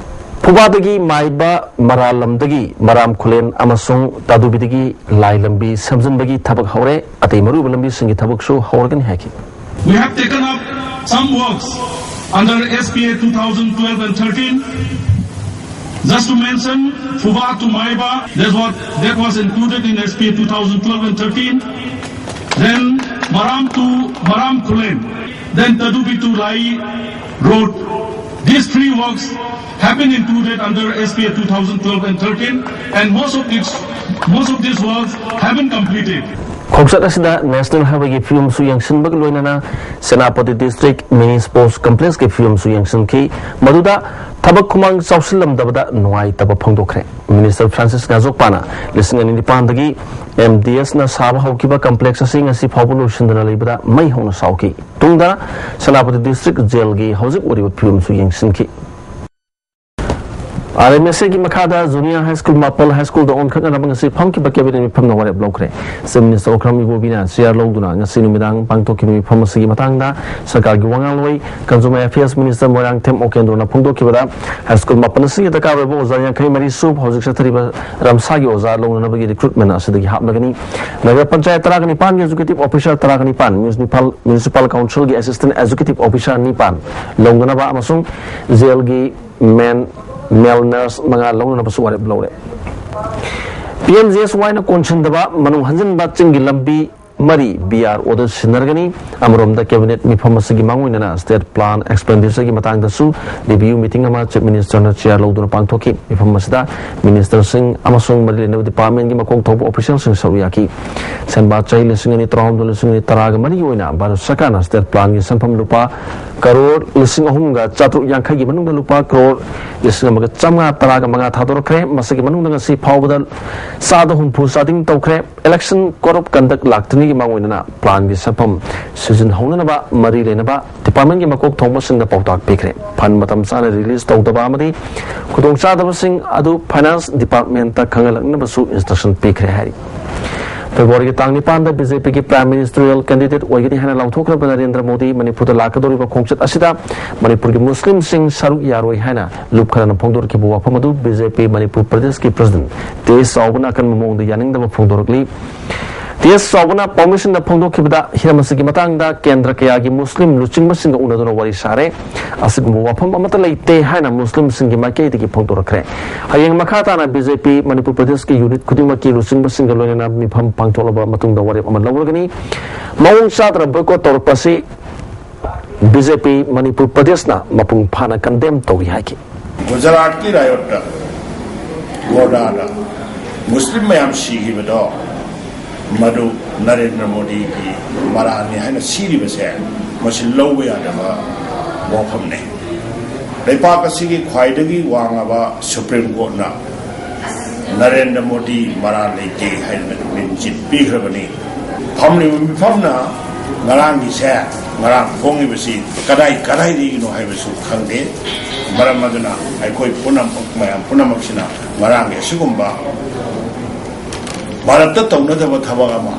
ꯐꯨꯕꯥꯗꯒꯤ ꯃꯥꯏꯕ ꯃꯔꯥ ꯂꯝꯗꯒꯤ ꯃꯔꯥꯝ ꯈꯨꯂꯦꯟ ꯑꯃꯁꯨꯡ ꯇꯥꯗꯨꯕꯤꯗꯒꯤ ꯂꯥꯏ ꯂꯝꯕꯤ ꯁꯦꯝꯖꯤꯟꯕꯒꯤ ꯊꯕꯛ ꯍꯧꯔꯦ꯫ ꯑꯇꯩ ꯃꯔꯨꯑꯣꯏꯕ ꯂꯝꯕꯤꯁꯤꯡꯒꯤ ꯊꯕꯛꯁꯨ ꯍꯧꯔꯒꯅꯤ ꯍꯥꯏꯈꯤ꯫ We have taken up some works under S P A two thousand twelve and thirteen. Just to mention, Phuba to Maiba, that's what, that was included in S P A two thousand twelve and thirteen. Then Maram to Maram Khullen, then Tadubi to Lai Road. These three works have been included under S P A two thousand twelve and thirteen, and most of these, most of these works have been completed. ꯈꯣꯡꯆꯠ ꯑꯁꯤꯗ national ꯍꯥꯏꯋꯦꯒꯤ ꯐꯤꯕꯝꯁꯨ ꯌꯦꯡꯁꯤꯟꯕꯒ ꯂꯣꯏꯅꯅ Senapati district ꯃꯤꯅꯤ sports ꯀꯝꯄ꯭ꯂꯦꯛꯁꯀꯤ ꯐꯤꯕꯝꯁꯨ ꯌꯦꯡꯁꯤꯟꯈꯤ꯫ ꯃꯗꯨꯗ ꯊꯕꯛ ꯈꯨꯃꯥꯡ ꯆꯥꯎꯁꯤꯜꯂꯝꯗꯕꯗ ꯅꯨꯡꯉꯥꯏꯇꯕ ꯐꯣꯡꯗꯣꯛꯈ꯭ꯔꯦ꯫ ꯃꯤꯅꯤꯁꯇꯔ ꯐ꯭ꯔꯥꯟꯁꯤꯁ ꯉꯥꯖꯣꯛꯄꯥꯅ ꯂꯤꯁꯤꯡ ꯑꯅꯤ ꯅꯤꯄꯥꯟꯗꯒꯤ ꯑꯦꯝ ꯗꯤ ꯑꯦꯁꯅ ꯁꯥꯕ ꯍꯧꯈꯤꯕ ꯀꯝꯄ꯭ꯂꯦꯛꯁ ꯑꯁꯤ ꯉꯁꯤ ꯐꯥꯎꯕ ꯂꯣꯏꯁꯤꯟꯗꯅ ꯂꯩꯕꯗ ꯃꯩ ꯍꯧꯅ ꯁꯥꯎꯈꯤ꯫ ꯇꯨꯡꯗ ꯁꯦꯅꯥꯄꯇꯤ ꯗꯤꯁꯇ꯭ꯔꯤꯛ ꯖꯦꯜꯒꯤ ꯍꯧꯖꯤꯛ ꯑꯣꯏꯔꯤꯕ ꯐꯤꯕꯝꯁꯨ ꯌꯦꯡꯁꯤꯟꯈꯤ꯫ ꯑꯥꯔ ꯑꯦꯝ ꯑꯦꯁ ꯑꯦꯒꯤ ꯃꯈꯥꯗ ꯖꯨꯅꯤꯌꯔ ꯍꯥꯏ ꯁ꯭ꯀꯨꯜ ꯃꯥꯄꯜ ꯍꯥꯏ ꯁ꯭ꯀꯨꯜꯗ ꯑꯣꯟꯈꯠꯅꯅꯕ ꯉꯁꯤ ꯐꯝꯈꯤꯕ ꯀꯦꯕꯤꯅꯦꯠ ꯃꯤꯐꯝꯅ ꯋꯥꯔꯦꯞ ꯂꯧꯈ꯭ꯔꯦ꯫ ꯆꯤꯐ ꯃꯤꯅꯤꯁꯇꯔ ꯑꯣꯀ꯭ꯔꯝ ꯏꯕꯣꯕꯤꯅ ꯆꯤꯌꯥꯔ ꯂꯧꯗꯨꯅ ꯉꯁꯤ ꯅꯨꯃꯤꯗꯥꯡ ꯄꯥꯡꯊꯣꯛꯈꯤꯕ ꯃꯤꯐꯝ ꯑꯁꯤꯒꯤ ꯃꯇꯥꯡꯗ ꯁꯔꯀꯥꯔꯒꯤ ꯋꯥ ꯉꯥꯡꯂꯣꯏ ꯀꯟꯖꯨꯃꯔ ꯑꯦꯐꯤꯌꯔꯁ ꯃꯤꯅꯤꯁꯇꯔ ꯃꯣꯏꯔꯥꯡꯊꯦꯝ ꯑꯣꯀꯦꯟꯗ꯭ꯔꯣꯅ ꯐꯣꯡꯗꯣꯛꯈꯤꯕꯗ, ꯍꯥꯏ ꯁ꯭ꯀꯨꯜ ꯃꯥꯄꯜ ꯑꯁꯤꯒꯤ ꯗꯔꯀꯥꯔ ꯑꯣꯏꯕ ꯑꯣꯖꯥ ꯌꯥꯡꯈꯩ ꯃꯔꯤꯁꯨ ꯍꯧꯖꯤꯛ ꯆꯠꯊꯔꯤꯕ ꯔꯝꯁꯥꯒꯤ ꯑꯣꯖꯥ ꯂꯧꯅꯅꯕꯒꯤ ꯔꯤꯀ꯭ꯔꯨꯠꯃꯦꯟ ꯑꯁꯤꯗꯒꯤ ꯍꯥꯞꯂꯒꯅꯤ꯫ ꯅꯒꯔ ꯄꯟꯆꯥꯌꯠ ꯇꯔꯥꯒ ꯅꯤꯄꯥꯟꯒꯤ ꯑꯦꯖꯨꯀꯦꯇꯤꯚ ꯑꯣꯐꯤꯁꯥꯔ ꯇꯔꯥꯒ ꯅꯤꯄꯥꯟ, ꯃ꯭ꯌꯨꯅꯤꯁꯤꯄꯥꯜ, ꯃ꯭ꯌꯨꯅꯤꯁꯤꯄꯥꯜ ꯀꯥꯎꯟꯁꯤꯜꯒꯤ ꯑꯦꯁꯤꯁꯇꯦꯟꯠ ꯑꯦꯖꯨꯀꯦꯇꯤꯚ ꯑꯣꯐꯤꯁꯥꯔ ꯅꯤꯄꯥꯟ ꯂꯧꯅꯅꯕ ꯑꯃꯁꯨꯡ ꯖꯦꯜꯒꯤ ꯃꯦꯟ, ꯃꯦꯜ ꯅꯔꯁ ꯃꯉꯥ ꯂꯧꯅꯅꯕꯁꯨ ꯋꯥꯔꯦꯞ ꯂꯧꯔꯦ꯫ ꯄꯤ ꯑꯦꯝ ꯖꯤ ꯑꯦꯁ ꯋꯥꯏꯅ ꯀꯣꯟꯁꯤꯟꯗꯕ ꯃꯅꯨꯡ ꯍꯟꯖꯤꯟꯕ ꯆꯤꯡꯒꯤ ꯂꯝꯕꯤ ꯃꯔꯤ ꯕꯤ ꯑꯥꯔ ꯑꯣꯗ ꯁꯤꯟꯅꯔꯒꯅꯤ꯫ ꯑꯃꯔꯣꯝꯗ ꯀꯦꯕꯤꯅꯦꯠ ꯃꯤꯐꯝ ꯑꯁꯤꯒꯤ ꯃꯥꯡꯑꯣꯏꯅꯅ ꯁ꯭ꯇꯦꯠ ꯄ꯭ꯂꯥꯟ ꯑꯦꯛꯁꯄꯦꯟꯗꯤꯆꯔꯒꯤ ꯃꯇꯥꯡꯗꯁꯨ ꯔꯤꯚꯤꯌꯨ ꯃꯤꯇꯤꯡ ꯑꯃ ꯆꯤꯐ ꯃꯤꯅꯤꯁꯇꯔꯅ ꯆꯤꯌꯥꯔ ꯂꯧꯗꯨꯅ ꯄꯥꯡꯊꯣꯛꯈꯤ꯫ ꯃꯤꯐꯝ ꯑꯁꯤꯗ ꯃꯤꯅꯤꯁꯇꯔꯁꯤꯡ ꯑꯃꯁꯨꯡ ꯃꯔꯤ ꯂꯩꯅꯕ ꯗꯤꯄꯥꯔꯠꯃꯦꯟꯒꯤ ꯃꯀꯣꯛ ꯊꯣꯡꯕ ꯑꯣꯐꯤꯁꯤꯌꯦꯜꯁꯤꯡ ꯁꯔꯨꯛ ꯌꯥꯈꯤ꯫ ꯁꯦꯟꯕꯥ ꯆꯍꯤ ꯂꯤꯁꯤꯡ ꯑꯅꯤ ꯇꯔꯥꯍꯨꯝꯗꯣꯏ, ꯂꯤꯁꯤꯡ ꯑꯅꯤ ꯇꯔꯥꯒ ꯃꯔꯤꯒꯤ ꯑꯣꯏꯅ ꯚꯥꯔꯠ ꯁꯔꯀꯥꯔꯅ ꯁ꯭ꯇꯦꯠ ꯄ꯭ꯂꯥꯟꯒꯤ ꯁꯦꯟꯐꯝ ꯂꯨꯄꯥ ꯀꯔꯣꯔ ꯂꯤꯁꯤꯡ ꯑꯍꯨꯝꯒ ꯆꯥꯇ꯭ꯔꯨꯛ ꯌꯥꯡꯈꯩꯒꯤ ꯃꯅꯨꯡꯗ ꯂꯨꯄꯥ ꯀꯔꯣꯔ ꯂꯤꯁꯤꯡ ꯑꯃꯒ ꯆꯥꯝꯃꯉꯥ ꯇꯔꯥꯒ ꯃꯉꯥ ꯊꯥꯗꯣꯔꯛꯈ꯭ꯔꯦ꯫ ꯃꯁꯤꯒꯤ ꯃꯅꯨꯡꯗ ꯉꯁꯤ ꯐꯥꯎꯕꯗ ꯆꯥꯗ ꯍꯨꯝꯐꯨ ꯆꯥꯗꯤꯡ ꯇꯧꯈ꯭ꯔꯦ꯫ ꯏꯂꯦꯛꯁꯟ ꯀꯣꯗ ꯑꯣꯐ ꯀꯟꯗꯛ ꯂꯥꯛꯇ꯭ꯔꯤꯉꯩꯒꯤ ꯃꯥꯡꯑꯣꯏꯅꯅ ꯄ꯭ꯂꯥꯟꯒꯤ ꯁꯦꯟꯐꯝ ꯁꯤꯖꯤꯟꯅꯍꯧꯅꯅꯕ ꯃꯔꯤ ꯂꯩꯅꯕ ꯗꯤꯄꯥꯔꯠꯃꯦꯟꯒꯤ ꯃꯀꯣꯛ ꯊꯣꯡꯕꯁꯤꯡꯗ ꯄꯥꯎꯇꯥꯛ ꯄꯤꯈ꯭ꯔꯦ꯫ ꯐꯟ ꯃꯇꯝ ꯆꯥꯅ ꯔꯤꯂꯤꯖ ꯇꯧꯗꯕ ꯑꯃꯗꯤ ꯈꯨꯗꯣꯡꯆꯥꯗꯕꯁꯤꯡ ꯑꯗꯨ ꯐꯥꯏꯅꯥꯟꯁ ꯗꯤꯄꯥꯔꯠꯃꯦꯟꯇ ꯈꯪꯍꯜꯂꯛꯅꯕꯁꯨ ꯏꯟꯁꯇ꯭ꯔꯛꯁꯟ ꯄꯤꯈ꯭ꯔꯦ ꯍꯥꯏꯔꯤ꯫ ꯐꯦꯕ꯭ꯔꯨꯋꯥꯔꯤꯒꯤ ꯇꯥꯡ ꯅꯤꯄꯥꯟꯗ ꯕꯤ ꯖꯦ ꯄꯤꯒꯤ ꯄ꯭ꯔꯥꯏꯝ ꯃꯤꯅꯤꯁꯇꯔꯤꯌꯦꯜ ꯀꯦꯟꯗꯤꯗꯦꯠ ꯑꯣꯏꯒꯅꯤ ꯍꯥꯏꯅ ꯂꯥꯎꯊꯣꯛꯈ꯭ꯔꯕ ꯅꯔꯦꯟꯗ꯭ꯔ ꯃꯣꯗꯤ ꯃꯅꯤꯄꯨꯔꯗ ꯂꯥꯛꯀꯗꯧꯔꯤꯕ ꯈꯣꯡꯆꯠ ꯑꯁꯤꯗ ꯃꯅꯤꯄꯨꯔꯒꯤ ꯃꯨꯁꯂꯤꯝꯁꯤꯡ ꯁꯔꯨꯛ ꯌꯥꯔꯣꯏ ꯍꯥꯏꯅ ꯂꯨꯞ ꯈꯔꯅ ꯐꯣꯡꯗꯣꯔꯛꯈꯤꯕ ꯋꯥꯐꯝ ꯑꯗꯨ ꯕꯤ ꯖꯦ ꯄꯤ ꯃꯅꯤꯄꯨꯔ ꯄ꯭ꯔꯗꯦꯁꯀꯤ ꯄ꯭ꯔꯁꯤꯗꯦꯟꯠ ꯇꯦꯖ ꯆꯥꯎꯕꯅ ꯑꯀꯟꯕ ꯃꯑꯣꯡꯗ ꯌꯥꯅꯤꯡꯗꯕ ꯐꯣꯡꯗꯣꯔꯛꯂꯤ꯫ ꯇꯤ ꯑꯦꯁ ꯆꯥꯎꯕꯅ ꯄꯥꯎꯃꯤꯁꯤꯡꯗ ꯐꯣꯡꯗꯣꯛꯈꯤꯕꯗ ꯍꯤꯔꯝ ꯑꯁꯤꯒꯤ ꯃꯇꯥꯡꯗ ꯀꯦꯟꯗ꯭ꯔ ꯀꯌꯥꯒꯤ ꯃꯨꯁꯂꯤꯝ ꯂꯨꯆꯤꯡꯕꯁꯤꯡꯒ ꯎꯅꯗꯨꯅ ꯋꯥꯔꯤ ꯁꯥꯔꯦ꯫ ꯑꯁꯤꯒꯨꯝꯕ ꯋꯥꯐꯝ ꯑꯃꯠꯇ ꯂꯩꯇꯦ ꯍꯥꯏꯅ ꯃꯨꯁꯂꯤꯝꯁꯤꯡꯒꯤ ꯃꯥꯏꯀꯩꯗꯒꯤ ꯐꯣꯡꯗꯣꯔꯛꯈ꯭ꯔꯦ꯫ ꯍꯌꯦꯡ ꯃꯈꯥ ꯇꯥꯅ ꯕꯤ ꯖꯦ ꯄꯤ ꯃꯅꯤꯄꯨꯔ ꯄ꯭ꯔꯗꯦꯁꯀꯤ ꯌꯨꯅꯤꯠ ꯈꯨꯗꯤꯡꯃꯛꯀꯤ ꯂꯨꯆꯤꯡꯕꯁꯤꯡꯒ ꯂꯣꯏꯅꯅ ꯃꯤꯐꯝ ꯄꯥꯡꯊꯣꯛꯂꯕ ꯃꯇꯨꯡꯗ ꯋꯥꯔꯦꯞ ꯑꯃ ꯂꯧꯔꯒꯅꯤ꯫ ꯃꯑꯣꯡ ꯆꯥꯗꯅ ꯕꯣꯏꯀꯣꯠ ꯇꯧꯔꯛꯄ ꯑꯁꯤ ꯕꯤ ꯖꯦ ꯄꯤ ꯃꯅꯤꯄꯨꯔ ꯄ꯭ꯔꯗꯦꯁꯅ ꯃꯄꯨꯡ ꯐꯥꯅ ꯀꯟꯗꯦꯝ ꯇꯧꯏ ꯍꯥꯏꯈꯤ꯫ ꯒꯨꯖꯔꯥꯠꯀꯤ ꯔꯥꯌꯣꯠꯇ ꯒꯣꯗꯥꯗ ꯃꯨꯁꯂꯤꯝ ꯃꯌꯥꯝ ꯁꯤꯈꯤꯕꯗꯣ ꯃꯗꯨ ꯅꯔꯦꯟꯗ꯭ꯔ ꯃꯣꯗꯤꯒꯤ ꯃꯔꯥꯜꯅꯤ ꯍꯥꯏꯅ ꯁꯤꯔꯤꯕꯁꯦ ꯃꯁꯤ ꯂꯧꯕ ꯌꯥꯗꯕ ꯋꯥꯐꯝꯅꯤ꯫ ꯂꯩꯄꯥꯛ ꯑꯁꯤꯒꯤ ꯈ꯭ꯋꯥꯏꯗꯒꯤ ꯋꯥꯡꯉꯕ ꯁꯨꯄ꯭ꯔꯤꯝ ꯀꯣꯔꯠꯅ ꯅꯔꯦꯟꯗ꯭ꯔ ꯃꯣꯗꯤ ꯃꯔꯥꯜ ꯂꯩꯇꯦ ꯍꯥꯏꯗꯅ ꯃꯤꯡꯆꯤꯠ ꯄꯤꯈ꯭ꯔꯕꯅꯤ꯫ ꯐꯝꯂꯤꯕ ꯃꯤꯐꯝꯅ ꯉꯔꯥꯡꯒꯤꯁꯦ, ꯉꯔꯥꯡ ꯐꯣꯡꯉꯤꯕꯁꯤ ꯀꯗꯥꯏ ꯀꯗꯥꯏꯗꯒꯤꯅꯣ ꯍꯥꯏꯕꯁꯨ ꯈꯪꯗꯦ꯫ ꯃꯔꯝ ꯑꯗꯨꯅ ꯑꯩꯈꯣꯏ ꯄꯨꯝꯅꯃꯛ, ꯃꯌꯥꯝ ꯄꯨꯝꯅꯃꯛꯁꯤꯅ ꯉꯔꯥꯡꯒꯤ ꯑꯁꯤꯒꯨꯝꯕ ꯚꯥꯔꯠꯇ ꯇꯧꯅꯗꯕ ꯊꯕꯛ ꯑꯃ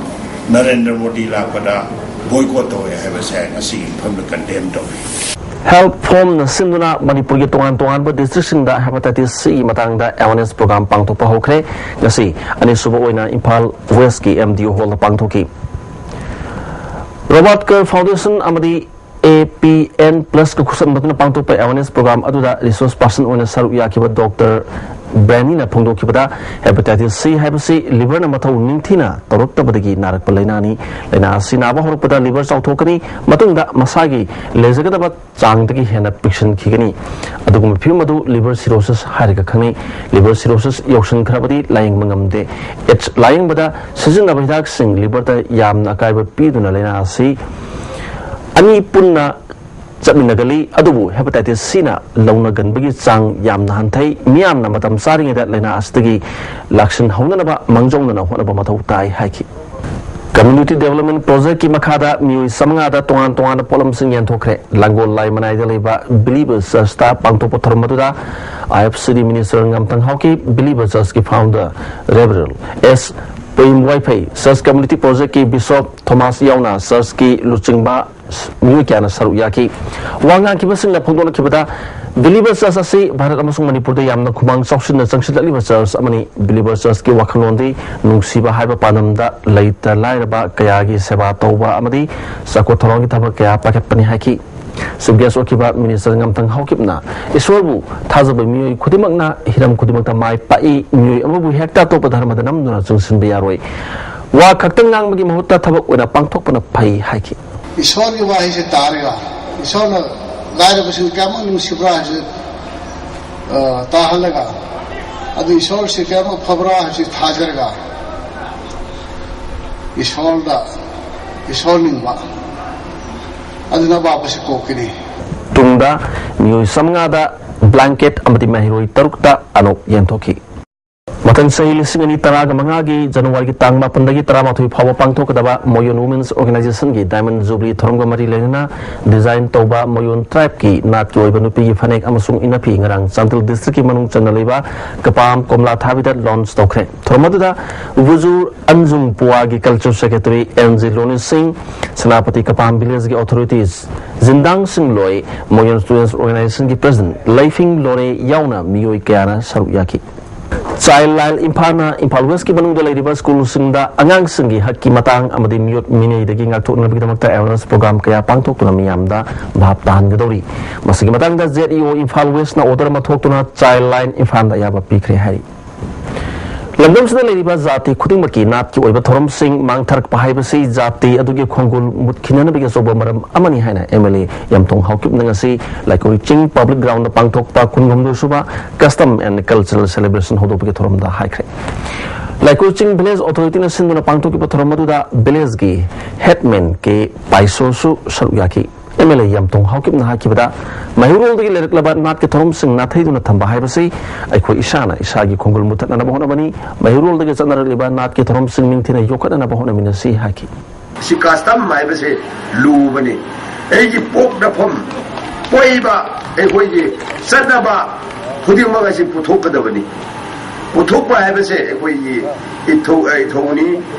ꯅꯔꯦꯟꯗ꯭ꯔ ꯃꯣꯗꯤ ꯂꯥꯛꯄꯗ ꯕꯣꯏꯀꯣꯠ ꯇꯧꯋꯦ ꯍꯥꯏꯕꯁꯦ ꯉꯁꯤꯒꯤ ꯃꯤꯐꯝꯗ ꯀꯟꯗꯦꯝ ꯇꯧꯏ꯫ ꯍꯦꯜꯊ ꯐꯣꯝꯅ ꯁꯤꯟꯗꯨꯅ ꯃꯅꯤꯄꯨꯔꯒꯤ ꯇꯣꯉꯥꯟ ꯇꯣꯉꯥꯟꯕ ꯗꯤꯁꯇ꯭ꯔꯤꯛꯁꯤꯡꯗ ꯍꯦꯄꯥꯇꯥꯏꯇꯤꯁ ꯁꯤꯒꯤ ꯃꯇꯥꯡꯗ ꯑꯦꯋꯥꯔꯅꯦꯁ ꯄ꯭ꯔꯣꯒ꯭ꯔꯥꯝ ꯄꯥꯡꯊꯣꯛꯄ ꯍꯧꯈ꯭ꯔꯦ꯫ ꯉꯁꯤ ꯑꯅꯤꯁꯨꯕ ꯑꯣꯏꯅ ꯏꯝꯐꯥꯜ ꯋꯦꯁꯀꯤ ꯑꯦꯝ ꯗꯤ ꯑꯣ ꯍꯣꯜꯗ ꯄꯥꯡꯊꯣꯛꯈꯤ꯫ ꯔꯣꯕꯥꯔꯠ ꯀꯔ ꯐꯥꯎꯟꯗꯦꯁꯟ ꯑꯃꯗꯤ ꯑꯦ ꯄꯤ ꯑꯦꯟ ꯄ꯭ꯂꯁꯀ ꯈꯨꯠꯁꯝꯅꯗꯨꯅ ꯄꯥꯡꯊꯣꯛꯄ ꯑꯦꯋꯥꯔꯅꯦꯁ ꯄ꯭ꯔꯣꯒ꯭ꯔꯥꯝ ꯑꯗꯨꯗ ꯔꯤꯁꯣꯔꯁ ꯄꯥꯔꯁꯟ ꯑꯣꯏꯅ ꯁꯔꯨꯛ ꯌꯥꯈꯤꯕ ꯗꯣꯛꯇꯔ ꯕ꯭ꯔꯦꯅꯤꯅ ꯐꯣꯡꯗꯣꯛꯈꯤꯕꯗ, ꯍꯦꯄꯥꯇꯥꯏꯇꯤꯁ ꯁꯤ ꯍꯥꯏꯕꯁꯤ ꯂꯤꯚꯔꯅ ꯃꯊꯧ ꯅꯤꯡꯊꯤꯅ ꯇꯧꯔꯛꯇꯕꯗꯒꯤ ꯅꯥꯔꯛꯄ ꯂꯥꯏꯅꯥꯅꯤ꯫ ꯂꯥꯏꯅꯥ ꯑꯁꯤ ꯅꯥꯕ ꯍꯧꯔꯛꯄꯗ ꯂꯤꯚꯔ ꯆꯥꯎꯊꯣꯛꯀꯅꯤ, ꯃꯇꯨꯡꯗ ꯃꯁꯥꯒꯤ ꯂꯩꯖꯒꯗꯕ ꯆꯥꯡꯗꯒꯤ ꯍꯦꯟꯅ ꯄꯤꯛꯁꯤꯟꯈꯤꯒꯅꯤ꯫ ꯑꯗꯨꯒꯨꯝꯕ ꯐꯤꯚꯝ ꯑꯗꯨ ꯂꯤꯚꯔ ꯁꯤꯔꯣꯁꯤꯁ ꯍꯥꯏꯔꯒ ꯈꯪꯅꯩ꯫ ꯂꯤꯚꯔ ꯁꯤꯔꯣꯁꯤꯁ ꯌꯧꯁꯤꯟꯈ꯭ꯔꯕꯗꯤ ꯂꯥꯌꯦꯡꯕ ꯉꯝꯗꯦ꯫ ꯑꯦꯠꯁ ꯂꯥꯌꯦꯡꯕꯗ ꯁꯤꯖꯤꯟꯅꯕ ꯍꯤꯗꯥꯛꯁꯤꯡ ꯂꯤꯚꯔꯗ ꯌꯥꯝꯅ ꯑꯀꯥꯏꯕ ꯄꯤꯗꯨꯅ ꯂꯥꯏꯅꯥ ꯑꯁꯤ ꯑꯅꯤ ꯄꯨꯟꯅ ꯆꯠꯃꯤꯟꯅꯒꯜꯂꯤ, ꯑꯗꯨꯕꯨ ꯍꯦꯄꯥꯇꯥꯏꯇꯤꯁ ꯁꯤꯅ ꯂꯧꯅꯒꯟꯕꯒꯤ ꯆꯥꯡ ꯌꯥꯝꯅ ꯍꯟꯊꯩ꯫ ꯃꯤꯌꯥꯝꯅ ꯃꯇꯝ ꯆꯥꯔꯤꯉꯩꯗ ꯂꯥꯏꯅꯥ ꯑꯁꯤꯗꯒꯤ ꯂꯥꯛꯁꯤꯟꯍꯧꯅꯅꯕ ꯃꯥꯡꯖꯧꯅꯅ ꯍꯣꯠꯅꯕ ꯃꯊꯧ ꯇꯥꯏ ꯍꯥꯏꯈꯤ꯫ ꯀꯝꯃ꯭ꯌꯨꯅꯤꯇꯤ ꯗꯦꯕꯂꯞꯃꯦꯟ ꯄ꯭ꯔꯣꯖꯦꯛꯀꯤ ꯃꯈꯥꯗ ꯃꯤꯑꯣꯏ ꯆꯥꯃꯉꯥꯗ ꯇꯣꯉꯥꯟ ꯇꯣꯉꯥꯟꯕ ꯄꯣꯠꯂꯝꯁꯤꯡ ꯌꯦꯟꯊꯣꯛꯈ꯭ꯔꯦ꯫ ꯂꯥꯡꯒꯣꯜ ꯂꯥꯏ ꯃꯅꯥꯏꯗ ꯂꯩꯕ ꯕꯤꯂꯤꯚꯔ ꯆꯔꯆꯇ ꯄꯥꯡꯊꯣꯛꯄ ꯊꯧꯔꯝ ꯑꯗꯨꯗ ꯑꯥꯏ ꯑꯦꯐ ꯁꯤ ꯗꯤ ꯃꯤꯅꯤꯁꯇꯔ ꯉꯝꯊꯪ ꯍꯥꯎꯀꯤ, ꯕꯤꯂꯤꯚꯔ ꯆꯔꯆꯀꯤ ꯐꯥꯎꯟꯗꯔ ꯔꯦꯚꯔꯦꯜ ꯑꯦꯁ ꯄꯣꯏꯝ ꯋꯥꯏꯐꯩ, ꯆꯔꯆ ꯀꯝꯃ꯭ꯌꯨꯅꯤꯇꯤ ꯄ꯭ꯔꯣꯖꯦꯛꯀꯤ ꯕꯤꯁꯣꯞ ꯊꯣꯃꯥꯁ ꯌꯥꯎꯅ ꯆꯔꯆꯀꯤ ꯂꯨꯆꯤꯡꯕ ꯃꯤꯑꯣꯏ ꯀꯌꯥꯅ ꯁꯔꯨꯛ ꯌꯥꯈꯤ꯫ ꯋꯥ ꯉꯥꯡꯈꯤꯕꯁꯤꯡꯅ ꯐꯣꯡꯗꯣꯛꯂꯛꯈꯤꯕꯗ, Believer Church ꯑꯁꯤ ꯚꯥꯔꯠ ꯑꯃꯁꯨꯡ ꯃꯅꯤꯄꯨꯔꯗ ꯌꯥꯝꯅ ꯈꯨꯃꯥꯡ ꯆꯥꯎꯁꯤꯟꯅ ꯆꯪꯁꯤꯜꯂꯛꯂꯤꯕ ꯆꯔꯆ ꯑꯃꯅꯤ꯫ Believer Churchꯀꯤ ꯋꯥꯈꯜꯂꯣꯟꯗꯤ ꯅꯨꯡꯁꯤꯕ ꯍꯥꯏꯕ ꯄꯥꯟꯗꯝꯗ ꯂꯩꯇ ꯂꯥꯏꯔꯕ ꯀꯌꯥꯒꯤ ꯁꯦꯕꯥ ꯇꯧꯕ ꯑꯃꯗꯤ ꯆꯥꯎꯈꯠ ꯊꯧꯔꯥꯡꯒꯤ ꯊꯕꯛ ꯀꯌꯥ ꯄꯥꯏꯈꯠꯄꯅꯤ ꯍꯥꯏꯈꯤ꯫ Chief Guest ꯑꯣꯏꯈꯤꯕ Minister ꯉꯝꯊꯪ ꯍꯥꯎꯀꯤꯞꯅ ꯏꯁꯣꯔꯕꯨ ꯊꯥꯖꯕ ꯃꯤꯑꯣꯏ ꯈꯨꯗꯤꯡꯃꯛꯅ ꯍꯤꯔꯝ ꯈꯨꯗꯤꯡꯃꯛꯇ ꯃꯥꯏ ꯄꯥꯛꯏ, ꯃꯤꯑꯣꯏ ꯑꯃꯕꯨ ꯍꯦꯛꯇ ꯑꯇꯣꯞꯄ ꯙꯔꯃꯗ ꯅꯝꯗꯨꯅ ꯆꯪꯁꯤꯟꯕ ꯌꯥꯔꯣꯏ꯫ ꯋꯥ ꯈꯛꯇꯪ ꯉꯥꯡꯕꯒꯤ ꯃꯍꯨꯠꯇ ꯊꯕꯛ ꯑꯣꯏꯅ ꯄꯥꯡꯊꯣꯛꯄꯅ ꯐꯩ ꯍꯥꯏꯈꯤ꯫ ꯏꯁꯣꯔꯒꯤ ꯋꯥꯍꯩꯁꯦ ꯇꯥꯔꯒ, ꯏꯁꯣꯔꯅ ꯂꯥꯏꯔꯕꯁꯤꯡ ꯀꯌꯥꯃꯨꯛ ꯅꯨꯡꯁꯤꯕ꯭ꯔꯥ ꯍꯥꯏꯁꯦ, ꯑ, ꯇꯥꯍꯜꯂꯒ, ꯑꯗꯨ ꯏꯁꯣꯔꯁꯤ ꯀꯌꯥꯃꯨꯛ ꯐꯕ꯭ꯔꯥ ꯍꯥꯏꯕꯁꯤ ꯊꯥꯖꯔꯒ, ꯏꯁꯣꯔꯗ, ꯏꯁꯣꯔ ꯅꯤꯡꯕ, ꯑꯗꯨꯅ ꯑꯋꯥꯕꯁꯤ ꯀꯣꯛꯀꯅꯤ꯫ ꯇꯨꯡꯗ ꯃꯤꯑꯣꯏ ꯆꯥꯃꯉꯥꯗ blanket ꯑꯃꯗꯤ ꯃꯍꯩꯔꯣꯏ ꯇꯔꯨꯛꯇ ꯑꯅꯣꯛ ꯌꯦꯟꯊꯣꯛꯈꯤ꯫ ꯃꯊꯪ ꯆꯍꯤ ꯂꯤꯁꯤꯡ ꯑꯅꯤ ꯇꯔꯥꯒ ꯃꯉꯥꯒꯤ ꯖꯅꯋꯥꯔꯤꯒꯤ ꯇꯥꯡ ꯃꯥꯄꯟꯗꯒꯤ ꯇꯔꯥꯃꯥꯊꯣꯏ ꯐꯥꯎꯕ ꯄꯥꯡꯊꯣꯛꯀꯗꯕ ꯃꯣꯌꯣꯟ Women's Organizationꯒꯤ Diamond Jubilee ꯊꯧꯔꯝꯒ ꯃꯔꯤ ꯂꯩꯅꯅ design ꯇꯧꯕ ꯃꯣꯌꯣꯟ tribeꯀꯤ ꯅꯥꯠꯀꯤ ꯑꯣꯏꯕ ꯅꯨꯄꯤꯒꯤ ꯐꯅꯦꯛ ꯑꯃꯁꯨꯡ ꯏꯟꯅꯐꯤ ꯉꯔꯥꯡ ꯆꯥꯟꯗꯦꯜ districtꯀꯤ ꯃꯅꯨꯡ ꯆꯟꯅ ꯂꯩꯕ ꯀꯄꯥꯝ ꯀꯣꯝꯂꯥ ꯊꯥꯕꯤꯗ launch ꯇꯧꯈ꯭ꯔꯦ꯫ ꯊꯧꯔꯝ ꯑꯗꯨꯗ ꯋꯨꯖꯨꯔ ꯑꯟꯖꯨꯝ ꯄꯨꯋꯥꯒꯤ culture secretary ꯑꯦꯟ ꯖꯤ ꯂꯣꯅꯤꯁꯤꯡ, ꯁꯦꯅꯥꯄꯇꯤ ꯀꯄꯥꯝ villageꯀꯤ authorities, ꯖꯤꯟꯗꯥꯡ ꯁꯤꯡꯂꯣꯏ, ꯃꯣꯌꯣꯟ Students Organizationꯒꯤ president ꯂꯩꯐꯤꯡ ꯂꯣꯔꯦ ꯌꯥꯎꯅ ꯃꯤꯑꯣꯏ ꯀꯌꯥꯅ ꯁꯔꯨꯛ ꯌꯥꯈꯤ꯫ Childline ꯏꯝꯐꯥꯜꯅ ꯏꯝꯐꯥꯜ Westꯀꯤ ꯃꯅꯨꯡꯗ ꯂꯩꯔꯤꯕ ꯁ꯭ꯀꯨꯜꯁꯤꯡꯗ ꯑꯉꯥꯡꯁꯤꯡꯒꯤ ꯍꯛꯀꯤ ꯃꯇꯥꯡ ꯑꯃꯗꯤ ꯃꯤꯑꯣꯠ ꯃꯤꯅꯩꯗꯒꯤ ꯉꯥꯛꯊꯣꯛꯅꯕꯒꯤꯗꯃꯛꯇ awareness program ꯀꯌꯥ ꯄꯥꯡꯊꯣꯛꯇꯨꯅ ꯃꯤꯌꯥꯝꯗ ꯚꯥꯞ ꯇꯥꯍꯟꯒꯗꯧꯔꯤ꯫ ꯃꯁꯤꯒꯤ ꯃꯇꯥꯡꯗ Z E O Imphal Westꯅ order ꯑꯃ ꯊꯣꯛꯇꯨꯅ Childline ꯏꯝꯐꯥꯜꯗ ꯑꯌꯥꯕ ꯄꯤꯈ꯭ꯔꯦ ꯍꯥꯏꯔꯤ꯫ ꯂꯝꯗꯝꯁꯤꯗ ꯂꯩꯔꯤꯕ ꯖꯥꯇꯤ ꯈꯨꯗꯤꯡꯃꯛꯀꯤ ꯅꯥꯠꯀꯤ ꯑꯣꯏꯕ ꯊꯧꯔꯝꯁꯤꯡ ꯃꯥꯡꯊꯔꯛꯄ ꯍꯥꯏꯕꯁꯤ ꯖꯥꯇꯤ ꯑꯗꯨꯒꯤ ꯈꯣꯡꯒꯨꯜ ꯃꯨꯠꯈꯤꯅꯅꯕꯒꯤ ꯑꯆꯧꯕ ꯃꯔꯝ ꯑꯃꯅꯤ ꯍꯥꯏꯅ M L A ꯌꯥꯝꯊꯣꯡ ꯍꯥꯎꯀꯤꯞꯅ ꯉꯁꯤ ꯂꯥꯏꯀꯣꯏ ꯆꯤꯡ public groundꯗ ꯄꯥꯡꯊꯣꯛꯄ ꯀꯨꯟꯍꯨꯝꯗꯣꯏꯁꯨꯕ Custom and Cultural Celebration ꯍꯧꯗꯣꯛꯄꯒꯤ ꯊꯧꯔꯝꯗ ꯍꯥꯏꯈ꯭ꯔꯦ꯫ ꯂꯥꯏꯀꯣꯏ ꯆꯤꯡ village authorityꯅ ꯁꯤꯟꯗꯨꯅ ꯄꯥꯡꯊꯣꯛꯈꯤꯕ ꯊꯧꯔꯝ ꯑꯗꯨꯗ villageꯀꯤ headman ꯀꯦ ꯄꯥꯏꯁꯣꯁꯨ ꯁꯔꯨꯛ ꯌꯥꯈꯤ꯫ M L A ꯌꯥꯝꯊꯣꯡ ꯍꯥꯎꯀꯤꯞꯅ ꯍꯥꯏꯈꯤꯕꯗ, ꯃꯩꯍꯧꯔꯣꯜꯗꯒꯤ ꯂꯩꯔꯛꯂꯕ ꯅꯥꯠꯀꯤ ꯊꯧꯔꯝꯁꯤꯡ ꯅꯥꯊꯩꯗꯨꯅ ꯊꯝꯕ ꯍꯥꯏꯕꯁꯤ ꯑꯩꯈꯣꯏ ꯏꯁꯥꯅ ꯏꯁꯥꯒꯤ ꯈꯣꯡꯒꯨꯜ ꯃꯨꯊꯠꯅꯅꯕ ꯍꯣꯠꯅꯕꯅꯤ꯫ ꯃꯩꯍꯧꯔꯣꯜꯗꯒꯤ ꯆꯠꯅꯔꯛꯂꯤꯕ ꯅꯥꯠꯀꯤ ꯊꯧꯔꯝꯁꯤꯡ ꯅꯤꯡꯊꯤꯅ ꯌꯣꯛꯈꯠꯅꯅꯕ ꯍꯣꯠꯅꯃꯤꯟꯅꯁꯤ ꯍꯥꯏꯈꯤ꯫ ꯁꯤ custom ꯍꯥꯏꯕꯁꯦ ꯂꯨꯕꯅꯤ꯫ ꯑꯩꯒꯤ ꯄꯣꯛꯅꯐꯝ, ꯄꯣꯛꯏꯕ, ꯑꯩꯈꯣꯏꯒꯤ ꯆꯠꯅꯕ ꯈꯨꯗꯤꯡꯃꯛ ꯑꯁꯤ ꯄꯨꯊꯣꯛꯀꯗꯕꯅꯤ꯫ ꯄꯨꯊꯣꯛꯄ ꯍꯥꯏꯕꯁꯦ ꯑꯩꯈꯣꯏꯒꯤ ꯏꯊꯧ-, ꯏꯊꯧꯅꯤ꯫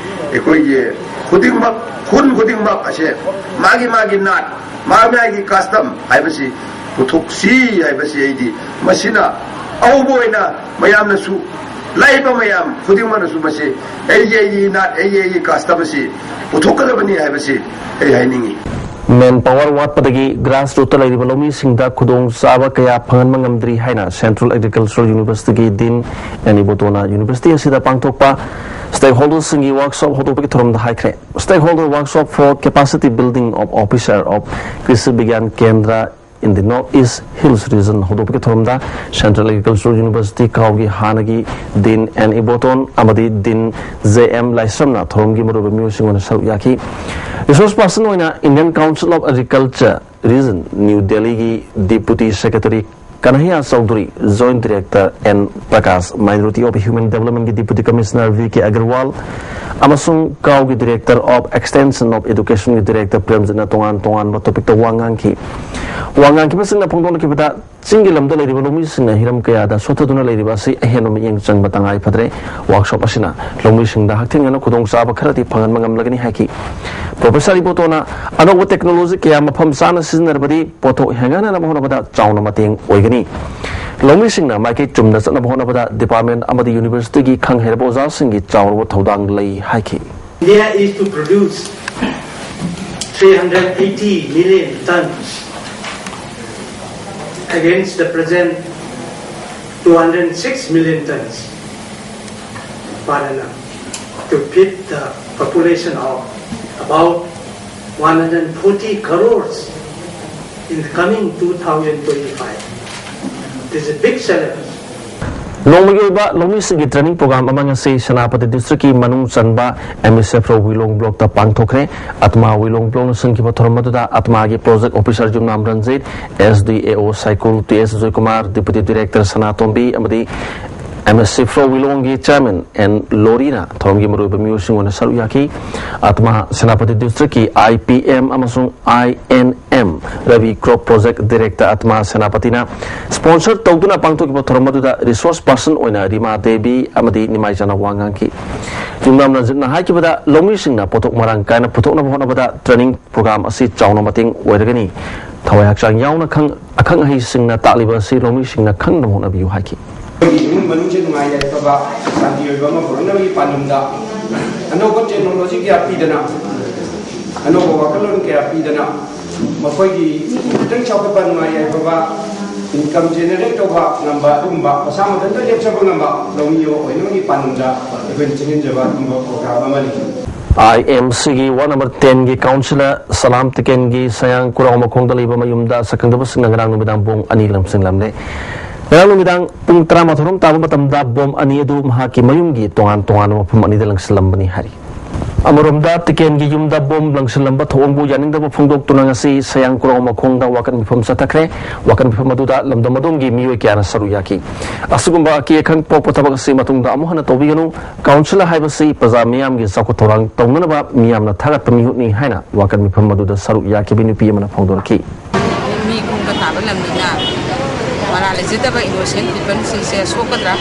ꯑꯩꯈꯣꯏꯒꯤ ꯈꯨꯗꯤꯡꯃꯛ, ꯈꯨꯟ ꯈꯨꯗꯤꯡꯃꯛ ꯑꯁꯦ ꯃꯥꯒꯤ ꯃꯥꯒꯤ ꯅꯥꯠ, ꯃꯥꯒꯤ ꯃꯥꯒꯤ custom ꯍꯥꯏꯕꯁꯤ ꯄꯨꯊꯣꯛꯁꯤ ꯍꯥꯏꯕꯁꯤ ꯑꯩꯗꯤ ꯃꯁꯤꯅ ꯑꯍꯧꯕ ꯑꯣꯏꯅ ꯃꯌꯥꯝꯅꯁꯨ, ꯂꯥꯛꯏꯕ ꯃꯌꯥꯝ ꯈꯨꯗꯤꯡꯃꯛꯅꯁꯨ ꯃꯁꯤ ꯑꯩꯒꯤ ꯑꯩꯒꯤ ꯏꯅꯥꯠ, ꯑꯩꯒꯤ ꯑꯩꯒꯤ custom ꯑꯁꯤ ꯄꯨꯊꯣꯛꯀꯗꯕꯅꯤ ꯍꯥꯏꯕꯁꯤ ꯑꯩ ꯍꯥꯏꯅꯤꯡꯏ꯫ ꯃꯦꯟ ꯄꯥꯋꯔ ꯋꯥꯠꯄꯗꯒꯤ ꯒ꯭ꯔꯥꯁꯔꯨꯠꯇ ꯂꯩꯔꯤꯕ ꯂꯧꯃꯤꯁꯤꯡꯗ ꯈꯨꯗꯣꯡꯆꯥꯕ ꯀꯌꯥ ꯐꯪꯍꯟꯕ ꯉꯝꯗ꯭ꯔꯤ ꯍꯥꯏꯅ Central Agricultural Universityꯒꯤ Dean ꯑꯦꯟ ꯏꯕꯣꯇꯣꯅ university ꯑꯁꯤꯗ ꯄꯥꯡꯊꯣꯛꯄ stakeholderꯁꯤꯡꯒꯤ workshop ꯍꯧꯗꯣꯛꯄꯒꯤ ꯊꯧꯔꯝꯗ ꯍꯥꯏꯈ꯭ꯔꯦ꯫ Stakeholder Workshop for Capacity Building of Officer of Krishi Vigyan Kendra in the North East Hills Region ꯍꯧꯗꯣꯛꯄꯒꯤ ꯊꯧꯔꯝꯗ Central Agricultural University ꯀꯥꯎꯒꯤ ꯍꯥꯟꯅꯒꯤ Dean ꯑꯦꯟ ꯏꯕꯣꯇꯣꯟ ꯑꯃꯗꯤ Dean ꯖꯦ ꯑꯦꯝ ꯂꯥꯏꯁ꯭ꯔꯝꯅ ꯊꯧꯔꯝꯒꯤ ꯃꯔꯨꯑꯣꯏꯕ ꯃꯤꯑꯣꯏꯁꯤꯡ ꯑꯣꯏꯅ ꯁꯔꯨꯛ ꯌꯥꯈꯤ꯫ Resource person ꯑꯣꯏꯅ Indian Council of Agriculture Region New Delhiꯒꯤ Deputy Secretary Kanhaiya Chaudhary, Joint Director N Prakash, Minority of Human Developmentꯀꯤ Deputy Commissioner V K Agarwal ꯑꯃꯁꯨꯡ ꯀꯥꯎꯒꯤ Director of Extension of Educationꯒꯤ Director ꯄ꯭ꯔꯦꯝꯖꯤꯠꯅ ꯇꯣꯉꯥꯟ ꯇꯣꯉꯥꯟꯕ topicꯇ ꯋꯥ ꯉꯥꯡꯈꯤ꯫ ꯋꯥ ꯉꯥꯡꯈꯤꯕꯁꯤꯡꯅ ꯐꯣꯡꯗꯣꯛꯂꯛꯈꯤꯕꯗ, ꯆꯤꯡꯒꯤ ꯂꯝꯗ ꯂꯩꯔꯤꯕ ꯂꯧꯃꯤꯁꯤꯡꯅ ꯍꯤꯔꯝ ꯀꯌꯥꯗ ꯁꯣꯠꯊꯗꯨꯅ ꯂꯩꯔꯤꯕ ꯑꯁꯤ ꯑꯍꯦꯟꯕ ꯃꯤꯠꯌꯦꯡ ꯆꯪꯕ ꯇꯉꯥꯏ ꯐꯗ꯭ꯔꯦ꯫ Workshop ꯑꯁꯤꯅ ꯂꯧꯃꯤꯁꯤꯡꯗ ꯍꯛꯊꯦꯡꯅꯅ ꯈꯨꯗꯣꯡꯆꯥꯕ ꯈꯔꯗꯤ ꯐꯪꯍꯟꯕ ꯉꯝꯂꯒꯅꯤ ꯍꯥꯏꯈꯤ꯫ Professor ꯏꯕꯣꯇꯣꯅ ꯑꯅꯧꯕ technology ꯀꯌꯥ ꯃꯐꯝ ꯆꯥꯅ ꯁꯤꯖꯤꯟꯅꯔꯕꯗꯤ ꯄꯣꯠꯊꯣꯛ ꯍꯦꯟꯒꯠꯅꯅꯕ ꯍꯣꯠꯅꯕꯗ ꯆꯥꯎꯅ ꯃꯇꯦꯡ ꯑꯣꯏꯒꯅꯤ꯫ ꯂꯧꯃꯤꯁꯤꯡꯅ ꯃꯥꯏꯀꯩ ꯆꯨꯝꯅ ꯆꯠꯅꯕ ꯍꯣꯠꯅꯕꯗ department ꯑꯃꯗꯤ universityꯒꯤ ꯈꯪ ꯍꯩꯔꯕ ꯑꯣꯖꯥꯁꯤꯡꯒꯤ ꯆꯥꯎꯔꯕ ꯊꯧꯗꯥꯡ ꯂꯩ ꯍꯥꯏꯈꯤ꯫ India is to produce three hundred eighty million tons against the present two hundred six million tons per annum to feed the population of about one hundred forty crores in the coming two thousand twenty-five. This is a big challenge. ꯅꯣꯡꯃꯒꯤ ꯑꯣꯏꯕ ꯂꯧꯃꯤꯁꯤꯡꯒꯤ training program ꯑꯃ ꯉꯁꯤ ꯁꯦꯅꯥꯄꯇꯤ districtꯀꯤ ꯃꯅꯨꯡ ꯆꯟꯕ M ꯑꯦꯁ F ꯔꯣ ꯋꯤꯂꯣꯡ blockꯇ ꯄꯥꯡꯊꯣꯛꯈ꯭ꯔꯦ꯫ ꯑꯇꯃꯥ ꯋꯤꯂꯣꯡ blockꯅ ꯁꯤꯟꯈꯤꯕ ꯊꯧꯔꯝ ꯑꯗꯨꯗ ꯑꯇꯃꯥꯒꯤ project officer ꯌꯨꯝꯅꯥꯝ ꯔꯟꯖꯤꯠ, ꯑꯦꯁ ꯗꯤ ꯑꯦ ꯑꯣ ꯁꯥꯏꯀꯨꯜ, ꯇꯤ ꯑꯦꯁ ꯖꯣꯏꯀꯨꯃꯥꯔ, Deputy Director ꯁꯅꯥꯇꯣꯝꯕꯤ ꯑꯃꯗꯤ ꯑꯦꯝ ꯑꯦꯁ ꯑꯦꯐ ꯔꯣ ꯋꯤꯂꯣꯡꯒꯤ chairman ꯑꯦꯟ ꯂꯣꯔꯤꯅ ꯊꯧꯔꯝꯒꯤ ꯃꯔꯨꯑꯣꯏꯕ ꯃꯤꯑꯣꯏꯁꯤꯡ ꯑꯣꯏꯅ ꯁꯔꯨꯛ ꯌꯥꯈꯤ꯫ ꯑꯇꯃꯥ ꯁꯦꯅꯥꯄꯇꯤ districtꯀꯤ ꯑꯥꯏ ꯄꯤ ꯑꯦꯝ ꯑꯃꯁꯨꯡ I N M rabi crop project director ꯑꯇꯃꯥ ꯁꯦꯅꯥꯄꯇꯤꯅ sponsor ꯇꯧꯗꯨꯅ ꯄꯥꯡꯊꯣꯛꯈꯤꯕ ꯊꯧꯔꯝ ꯑꯗꯨꯗ resource person ꯑꯣꯏꯅ ꯔꯤꯃꯥ ꯗꯦꯕꯤ ꯑꯃꯗꯤ ꯅꯤꯃꯥꯏꯆꯥꯅ ꯋꯥ ꯉꯥꯡꯈꯤ꯫ ꯌꯨꯝꯅꯥꯝ ꯔꯟꯖꯤꯠꯅ ꯍꯥꯏꯈꯤꯕꯗ, ꯂꯧꯃꯤꯁꯤꯡꯅ ꯄꯣꯠꯊꯣꯛ ꯃꯔꯥꯡ ꯀꯥꯏꯅ ꯄꯨꯊꯣꯛꯅꯕ ꯍꯣꯠꯅꯕꯗ training program ꯑꯁꯤ ꯆꯥꯎꯅ ꯃꯇꯦꯡ ꯑꯣꯏꯔꯒꯅꯤ꯫ ꯊꯋꯥꯏ ꯍꯛꯆꯥꯡ ꯌꯥꯎꯅ ꯈꯪ ꯑꯈꯪ ꯑꯍꯩꯁꯤꯡꯅ ꯇꯥꯛꯂꯤꯕ ꯑꯁꯤ ꯂꯧꯃꯤꯁꯤꯡꯅ ꯈꯪꯅꯕ ꯍꯣꯠꯅꯕꯤꯌꯨ ꯍꯥꯏꯈꯤ꯫ ꯑꯩꯈꯣꯏꯒꯤ ꯏꯃꯨꯡ ꯃꯅꯨꯡꯁꯦ ꯅꯨꯡꯉꯥꯏ ꯌꯥꯏꯐꯕ, ꯁꯥꯟꯇꯤ ꯑꯣꯏꯕ ꯑꯃ ꯄꯨꯔꯛꯅꯕꯒꯤ ꯄꯥꯟꯗꯝꯗ ꯑꯅꯧꯕ ꯇꯦꯛꯅꯣꯂꯣꯖꯤ ꯀꯌꯥ ꯄꯤꯗꯅ, ꯑꯅꯧꯕ ꯋꯥꯈꯜꯂꯣꯟ ꯀꯌꯥ ꯄꯤꯗꯅ, ꯃꯈꯣꯏꯒꯤ ꯈꯤꯇꯪ ꯆꯥꯎꯈꯠꯄ, ꯅꯨꯡꯉꯥꯏ ꯌꯥꯏꯐꯕ, ꯏꯟꯀꯝ ꯖꯦꯅꯦꯔꯦꯠ ꯇꯧꯕ ꯉꯝꯕ ꯑꯗꯨꯒꯨꯝꯕ, ꯃꯁꯥ ꯃꯊꯟꯇ ꯂꯦꯞꯆꯕ ꯉꯝꯕ ꯂꯧꯃꯤ ꯑꯃ ꯑꯣꯏꯅꯕꯒꯤ ꯄꯥꯟꯗꯝꯗ ꯑꯩꯈꯣꯏꯅ ꯆꯦꯟꯖꯕ ꯑꯗꯨꯒꯨꯝꯕ ꯄ꯭ꯔꯣꯒ꯭ꯔꯥꯝ ꯑꯃꯅꯤ꯫ ꯑꯥꯏ ꯑꯦꯝ ꯁꯤꯒꯤ ꯋꯥꯔꯗ ꯅꯝꯕꯔ ꯇꯦꯟꯒꯤ ꯀꯥꯎꯟꯁꯤꯂꯔ ꯁꯂꯥꯝ ꯇꯤꯀꯦꯟꯒꯤ ꯁꯌꯥꯡ ꯀꯨꯔꯥꯎ ꯃꯈꯣꯡꯗ ꯂꯩꯕ ꯃꯌꯨꯝꯗ ꯁꯛꯈꯪꯗꯕꯁꯤꯡꯅ ꯉꯔꯥꯡ ꯅꯨꯃꯤꯗꯥꯡ ꯄꯨꯡ ꯑꯅꯤ ꯂꯪꯁꯤꯜꯂꯝꯂꯦ꯫ ꯉꯔꯥꯡ ꯅꯨꯃꯤꯗꯥꯡ ꯄꯨꯡ ꯇꯔꯥꯃꯥꯊꯣꯏꯔꯣꯝ ꯇꯥꯕ ꯃꯇꯝꯗ ꯕꯣꯝ ꯑꯅꯤ ꯑꯗꯨ ꯃꯍꯥꯛꯀꯤ ꯃꯌꯨꯝꯒꯤ ꯇꯣꯉꯥꯟ ꯇꯣꯉꯥꯟꯕ ꯃꯐꯝ ꯑꯅꯤꯗ ꯂꯪꯁꯤꯜꯂꯝꯕꯅꯤ ꯍꯥꯏꯔꯤ꯫ ꯑꯃꯔꯣꯝꯗ, ꯇꯤꯀꯦꯟꯒꯤ ꯌꯨꯝꯗ ꯕꯣꯝ ꯂꯪꯁꯤꯜꯂꯝꯕ ꯊꯧꯑꯣꯡꯕꯨ ꯌꯥꯅꯤꯡꯗꯕ ꯐꯣꯡꯗꯣꯛꯇꯨꯅ ꯉꯁꯤ ꯁꯌꯥꯡ ꯀꯨꯔꯥꯎ ꯃꯈꯣꯡꯗ ꯋꯥꯀꯠ ꯃꯤꯐꯝ ꯆꯠꯊꯈ꯭ꯔꯦ꯫ ꯋꯥꯀꯠ ꯃꯤꯐꯝ ꯑꯗꯨꯗ ꯂꯝꯗꯝ ꯑꯗꯣꯝꯒꯤ ꯃꯤꯑꯣꯏ ꯀꯌꯥꯅ ꯁꯔꯨꯛ ꯌꯥꯈꯤ꯫ ꯑꯁꯤꯒꯨꯝꯕ ꯑꯀꯤ ꯑꯈꯪ ꯄꯣꯛꯄ ꯊꯕꯛ ꯑꯁꯤ ꯃꯇꯨꯡꯗ ꯑꯃꯨꯛ ꯍꯟꯅ ꯇꯧꯕꯤꯒꯅꯨ꯫ ꯀꯥꯎꯟꯁꯤꯜ ꯍꯥꯏꯕꯁꯤ ꯄ꯭ꯔꯖꯥ ꯃꯤꯌꯥꯝꯒꯤ ꯆꯥꯎꯈꯠ ꯊꯧꯔꯥꯡ ꯇꯧꯅꯅꯕ ꯃꯤꯌꯥꯝꯅ ꯊꯥꯒꯠꯄ ꯃꯤꯍꯨꯠꯅꯤ ꯍꯥꯏꯅ ꯋꯥꯀꯠ ꯃꯤꯐꯝ ꯑꯗꯨꯗ ꯁꯔꯨꯛ ꯌꯥꯈꯤꯕ ꯅꯨꯄꯤ ꯑꯃꯅ ꯐꯣꯡꯗꯣꯔꯛꯈꯤ꯫ ꯃꯤ ꯈꯣꯡꯗ ꯇꯥꯕ ꯂꯝꯅꯤꯅ ꯃꯔꯥꯜ ꯂꯩꯖꯗꯕ ꯏꯅꯣꯁꯦꯟ ꯄꯤꯄꯜꯁꯤꯡꯁꯦ ꯁꯣꯛꯀꯗ꯭ꯔꯥ,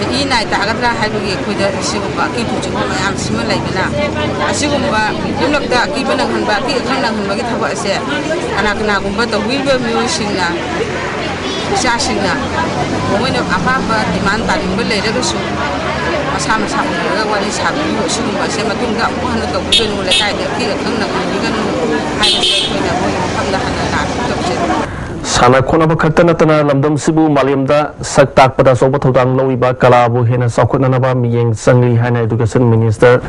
ꯏ ꯅꯥꯏ ꯇꯥꯒꯗ꯭ꯔꯥ ꯍꯥꯏꯕꯒꯤ ꯑꯩꯈꯣꯏꯗ ꯁꯤꯒꯨꯝꯕ ꯑꯀꯤꯕ ꯆꯤꯡꯕ ꯃꯌꯥꯝꯁꯤꯃ ꯂꯩꯕꯅ, ꯑꯁꯤꯒꯨꯝꯕ ꯌꯨꯝꯂꯛꯇ ꯑꯀꯤꯕ ꯅꯪꯍꯟꯕ, ꯑꯀꯤ ꯑꯈꯪ ꯅꯪꯍꯟꯕꯒꯤ ꯊꯕꯛ ꯑꯁꯦ ꯀꯅꯥ ꯀꯅꯥꯒꯨꯝꯕ ꯇꯧꯕꯤꯔꯤꯕ ꯃꯤꯑꯣꯏꯁꯤꯡꯅ, ꯏꯆꯥꯁꯤꯡꯅ ꯃꯣꯏꯅ ꯑꯄꯥꯝꯕ ꯗꯤꯃꯥꯟ ꯇꯥꯅꯤꯡꯕ ꯂꯩꯔꯒꯁꯨ ꯃꯁꯥ ꯃꯁꯥ ꯎꯅꯔꯒ ꯋꯥꯔꯤ ꯁꯥꯕꯤꯌꯨ꯫ ꯑꯁꯤꯒꯨꯝꯕ ꯑꯁꯦ ꯃꯇꯨꯡꯗ ꯑꯃꯨꯛ ꯍꯟꯅ ꯇꯧꯕꯤꯒꯅꯨ, ꯂꯩꯀꯥꯏꯗ ꯑꯀꯤ ꯑꯈꯪ ꯅꯪꯍꯟꯕꯤꯒꯅꯨ ꯍꯥꯏꯕꯁꯦ ꯑꯩꯈꯣꯏꯅ ꯃꯣꯏꯒꯤ ꯃꯐꯝꯗ ꯍꯟꯅ ꯂꯥꯛꯅꯕ ꯇꯧꯖꯔꯤ꯫ ꯁꯥꯟꯅ ꯈꯣꯠꯅꯕ ꯈꯛꯇ ꯅꯠꯇꯅ ꯂꯝꯗꯝꯁꯤꯕꯨ ꯃꯥꯂꯦꯝꯗ ꯁꯛ ꯇꯥꯛꯄꯗ ꯑꯆꯧꯕ ꯊꯧꯗꯥꯡ ꯂꯧꯔꯤꯕ ꯀꯂꯥꯕꯨ ꯍꯦꯟꯅ ꯆꯥꯎꯈꯠꯅꯅꯕ ꯃꯤꯠꯌꯦꯡ ꯆꯪꯂꯤ ꯍꯥꯏꯅ Education Minister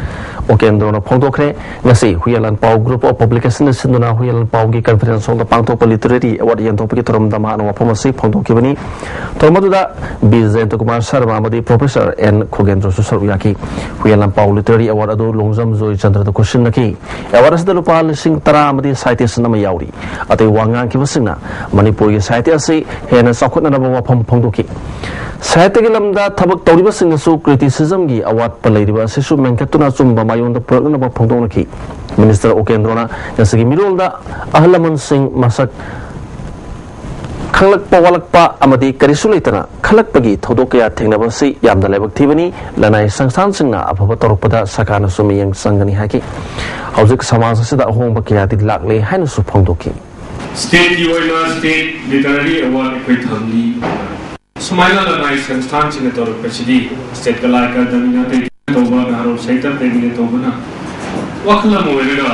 ꯎꯀꯦꯟꯗ꯭ꯔꯣꯅ ꯐꯣꯡꯗꯣꯛꯈ꯭ꯔꯦ꯫ ꯉꯁꯤ ꯍꯨꯏꯌꯦꯟ ꯂꯥꯟꯄꯥꯎ Group of Publication ꯁꯤꯟꯗꯨꯅ ꯍꯨꯏꯌꯦꯟ ꯂꯥꯟꯄꯥꯎꯒꯤ conference ꯍꯣꯜꯗ ꯄꯥꯡꯊꯣꯛꯄ literary award ꯌꯦꯟꯊꯣꯛꯄꯒꯤ ꯊꯧꯔꯝꯗ ꯃꯍꯥꯛꯅ ꯋꯥꯐꯝ ꯑꯁꯤ ꯐꯣꯡꯗꯣꯛꯈꯤꯕꯅꯤ꯫ ꯊꯧꯔꯝ ꯑꯗꯨꯗ ꯕꯤ ꯖꯌꯟꯇ ꯀꯨꯃꯥꯔ ꯁꯔꯃ ꯑꯃꯗꯤ Professor ꯑꯦꯟ ꯈꯣꯒꯦꯟꯗ꯭ꯔꯣꯁꯨ ꯁꯔꯨꯛ ꯌꯥꯈꯤ꯫ ꯍꯨꯏꯌꯦꯟ ꯂꯥꯟꯄꯥꯎ literary award ꯑꯗꯨ ꯂꯣꯡꯖꯝ ꯖꯣꯏꯆꯟꯗ꯭ꯔꯗ ꯈꯨꯠꯁꯤꯟꯅꯈꯤ꯫ Award ꯑꯁꯤꯗ ꯂꯨꯄꯥ ꯂꯤꯁꯤꯡ ꯇꯔꯥ ꯑꯃꯗꯤ citation ꯑꯃ ꯌꯥꯎꯔꯤ꯫ ꯑꯇꯩ ꯋꯥ ꯉꯥꯡꯈꯤꯕꯁꯤꯡꯅ ꯃꯅꯤꯄꯨꯔꯒꯤ ꯁꯥꯍꯤꯇ꯭ꯌ ꯑꯁꯤ ꯍꯦꯟꯅ ꯆꯥꯎꯈꯠꯅꯅꯕ ꯋꯥꯐꯝ ꯐꯣꯡꯗꯣꯛꯈꯤ꯫ ꯁꯥꯍꯤꯇ꯭ꯌꯒꯤ ꯂꯝꯗ ꯊꯕꯛ ꯇꯧꯔꯤꯕꯁꯤꯡꯅꯁꯨ criticismꯒꯤ ꯑꯋꯥꯠꯄ ꯂꯩꯔꯤꯕ ꯑꯁꯤꯁꯨ ꯃꯦꯟꯈꯠꯇꯨꯅ ꯑꯆꯨꯝꯕ ꯃꯥꯏꯑꯣꯟꯗ ꯄꯨꯔꯛꯅꯅꯕ ꯐꯣꯡꯗꯣꯛꯅꯈꯤ꯫ Minister ꯎꯀꯦꯟꯗ꯭ꯔꯣꯅ ꯉꯁꯤꯒꯤ ꯃꯤꯔꯣꯜꯗ ꯑꯍꯜ ꯂꯃꯟꯁꯤꯡ ꯃꯁꯛ ꯈꯪꯂꯛꯄ ꯋꯥꯠꯂꯛꯄ ꯑꯃꯗꯤ ꯀꯔꯤꯁꯨ ꯂꯩꯇꯅ ꯈꯜꯂꯛꯄꯒꯤ ꯊꯧꯗꯣꯛ ꯀꯌꯥ ꯊꯦꯡꯅꯕ ꯑꯁꯤ ꯌꯥꯝꯅ ꯂꯥꯏꯕꯛ ꯊꯤꯕꯅꯤ꯫ ꯂꯅꯥꯏ ꯁꯪꯁꯊꯥꯟꯁꯤꯡꯅ ꯑꯐꯕ ꯇꯧꯔꯛꯄꯗ ꯁꯔꯀꯥꯔꯅꯁꯨ ꯃꯤꯠꯌꯦꯡ ꯆꯪꯒꯅꯤ ꯍꯥꯏꯈꯤ꯫ ꯍꯧꯖꯤꯛ ꯁꯃꯥꯖ ꯑꯁꯤꯗ ꯑꯍꯣꯡꯕ ꯀꯌꯥꯗꯤ ꯂꯥꯛꯂꯦ ꯍꯥꯏꯅꯁꯨ ꯐꯣꯡꯗꯣꯛꯈꯤ꯫ ꯁ꯭ꯇꯦꯠꯀꯤ ꯑꯣꯏꯅ ꯁ꯭ꯇꯦꯠ ꯂꯤꯇꯔꯦꯔꯤ ꯑꯦꯋꯥꯔꯗ ꯑꯩꯈꯣꯏ ꯊꯝꯂꯤ꯫ ꯁꯨꯃꯥꯏꯅ ꯂꯅꯥꯏ ꯁꯪꯁꯊꯥꯟꯁꯤꯡꯅ ꯇꯧꯔꯛꯄꯁꯤꯗꯤ ꯁ꯭ꯇꯦꯠ ꯀꯂꯥ ꯑꯦꯀꯥꯗꯃꯤꯅ ꯑꯇꯩ ꯇꯧꯕ, ꯅꯍꯥꯔꯣꯜ ꯁꯥꯍꯤꯇ꯭ꯌ ꯑꯦꯀꯥꯗꯃꯤꯅ ꯇꯧꯕꯅ ꯋꯥꯈꯜ ꯑꯃ ꯑꯣꯏꯔꯒ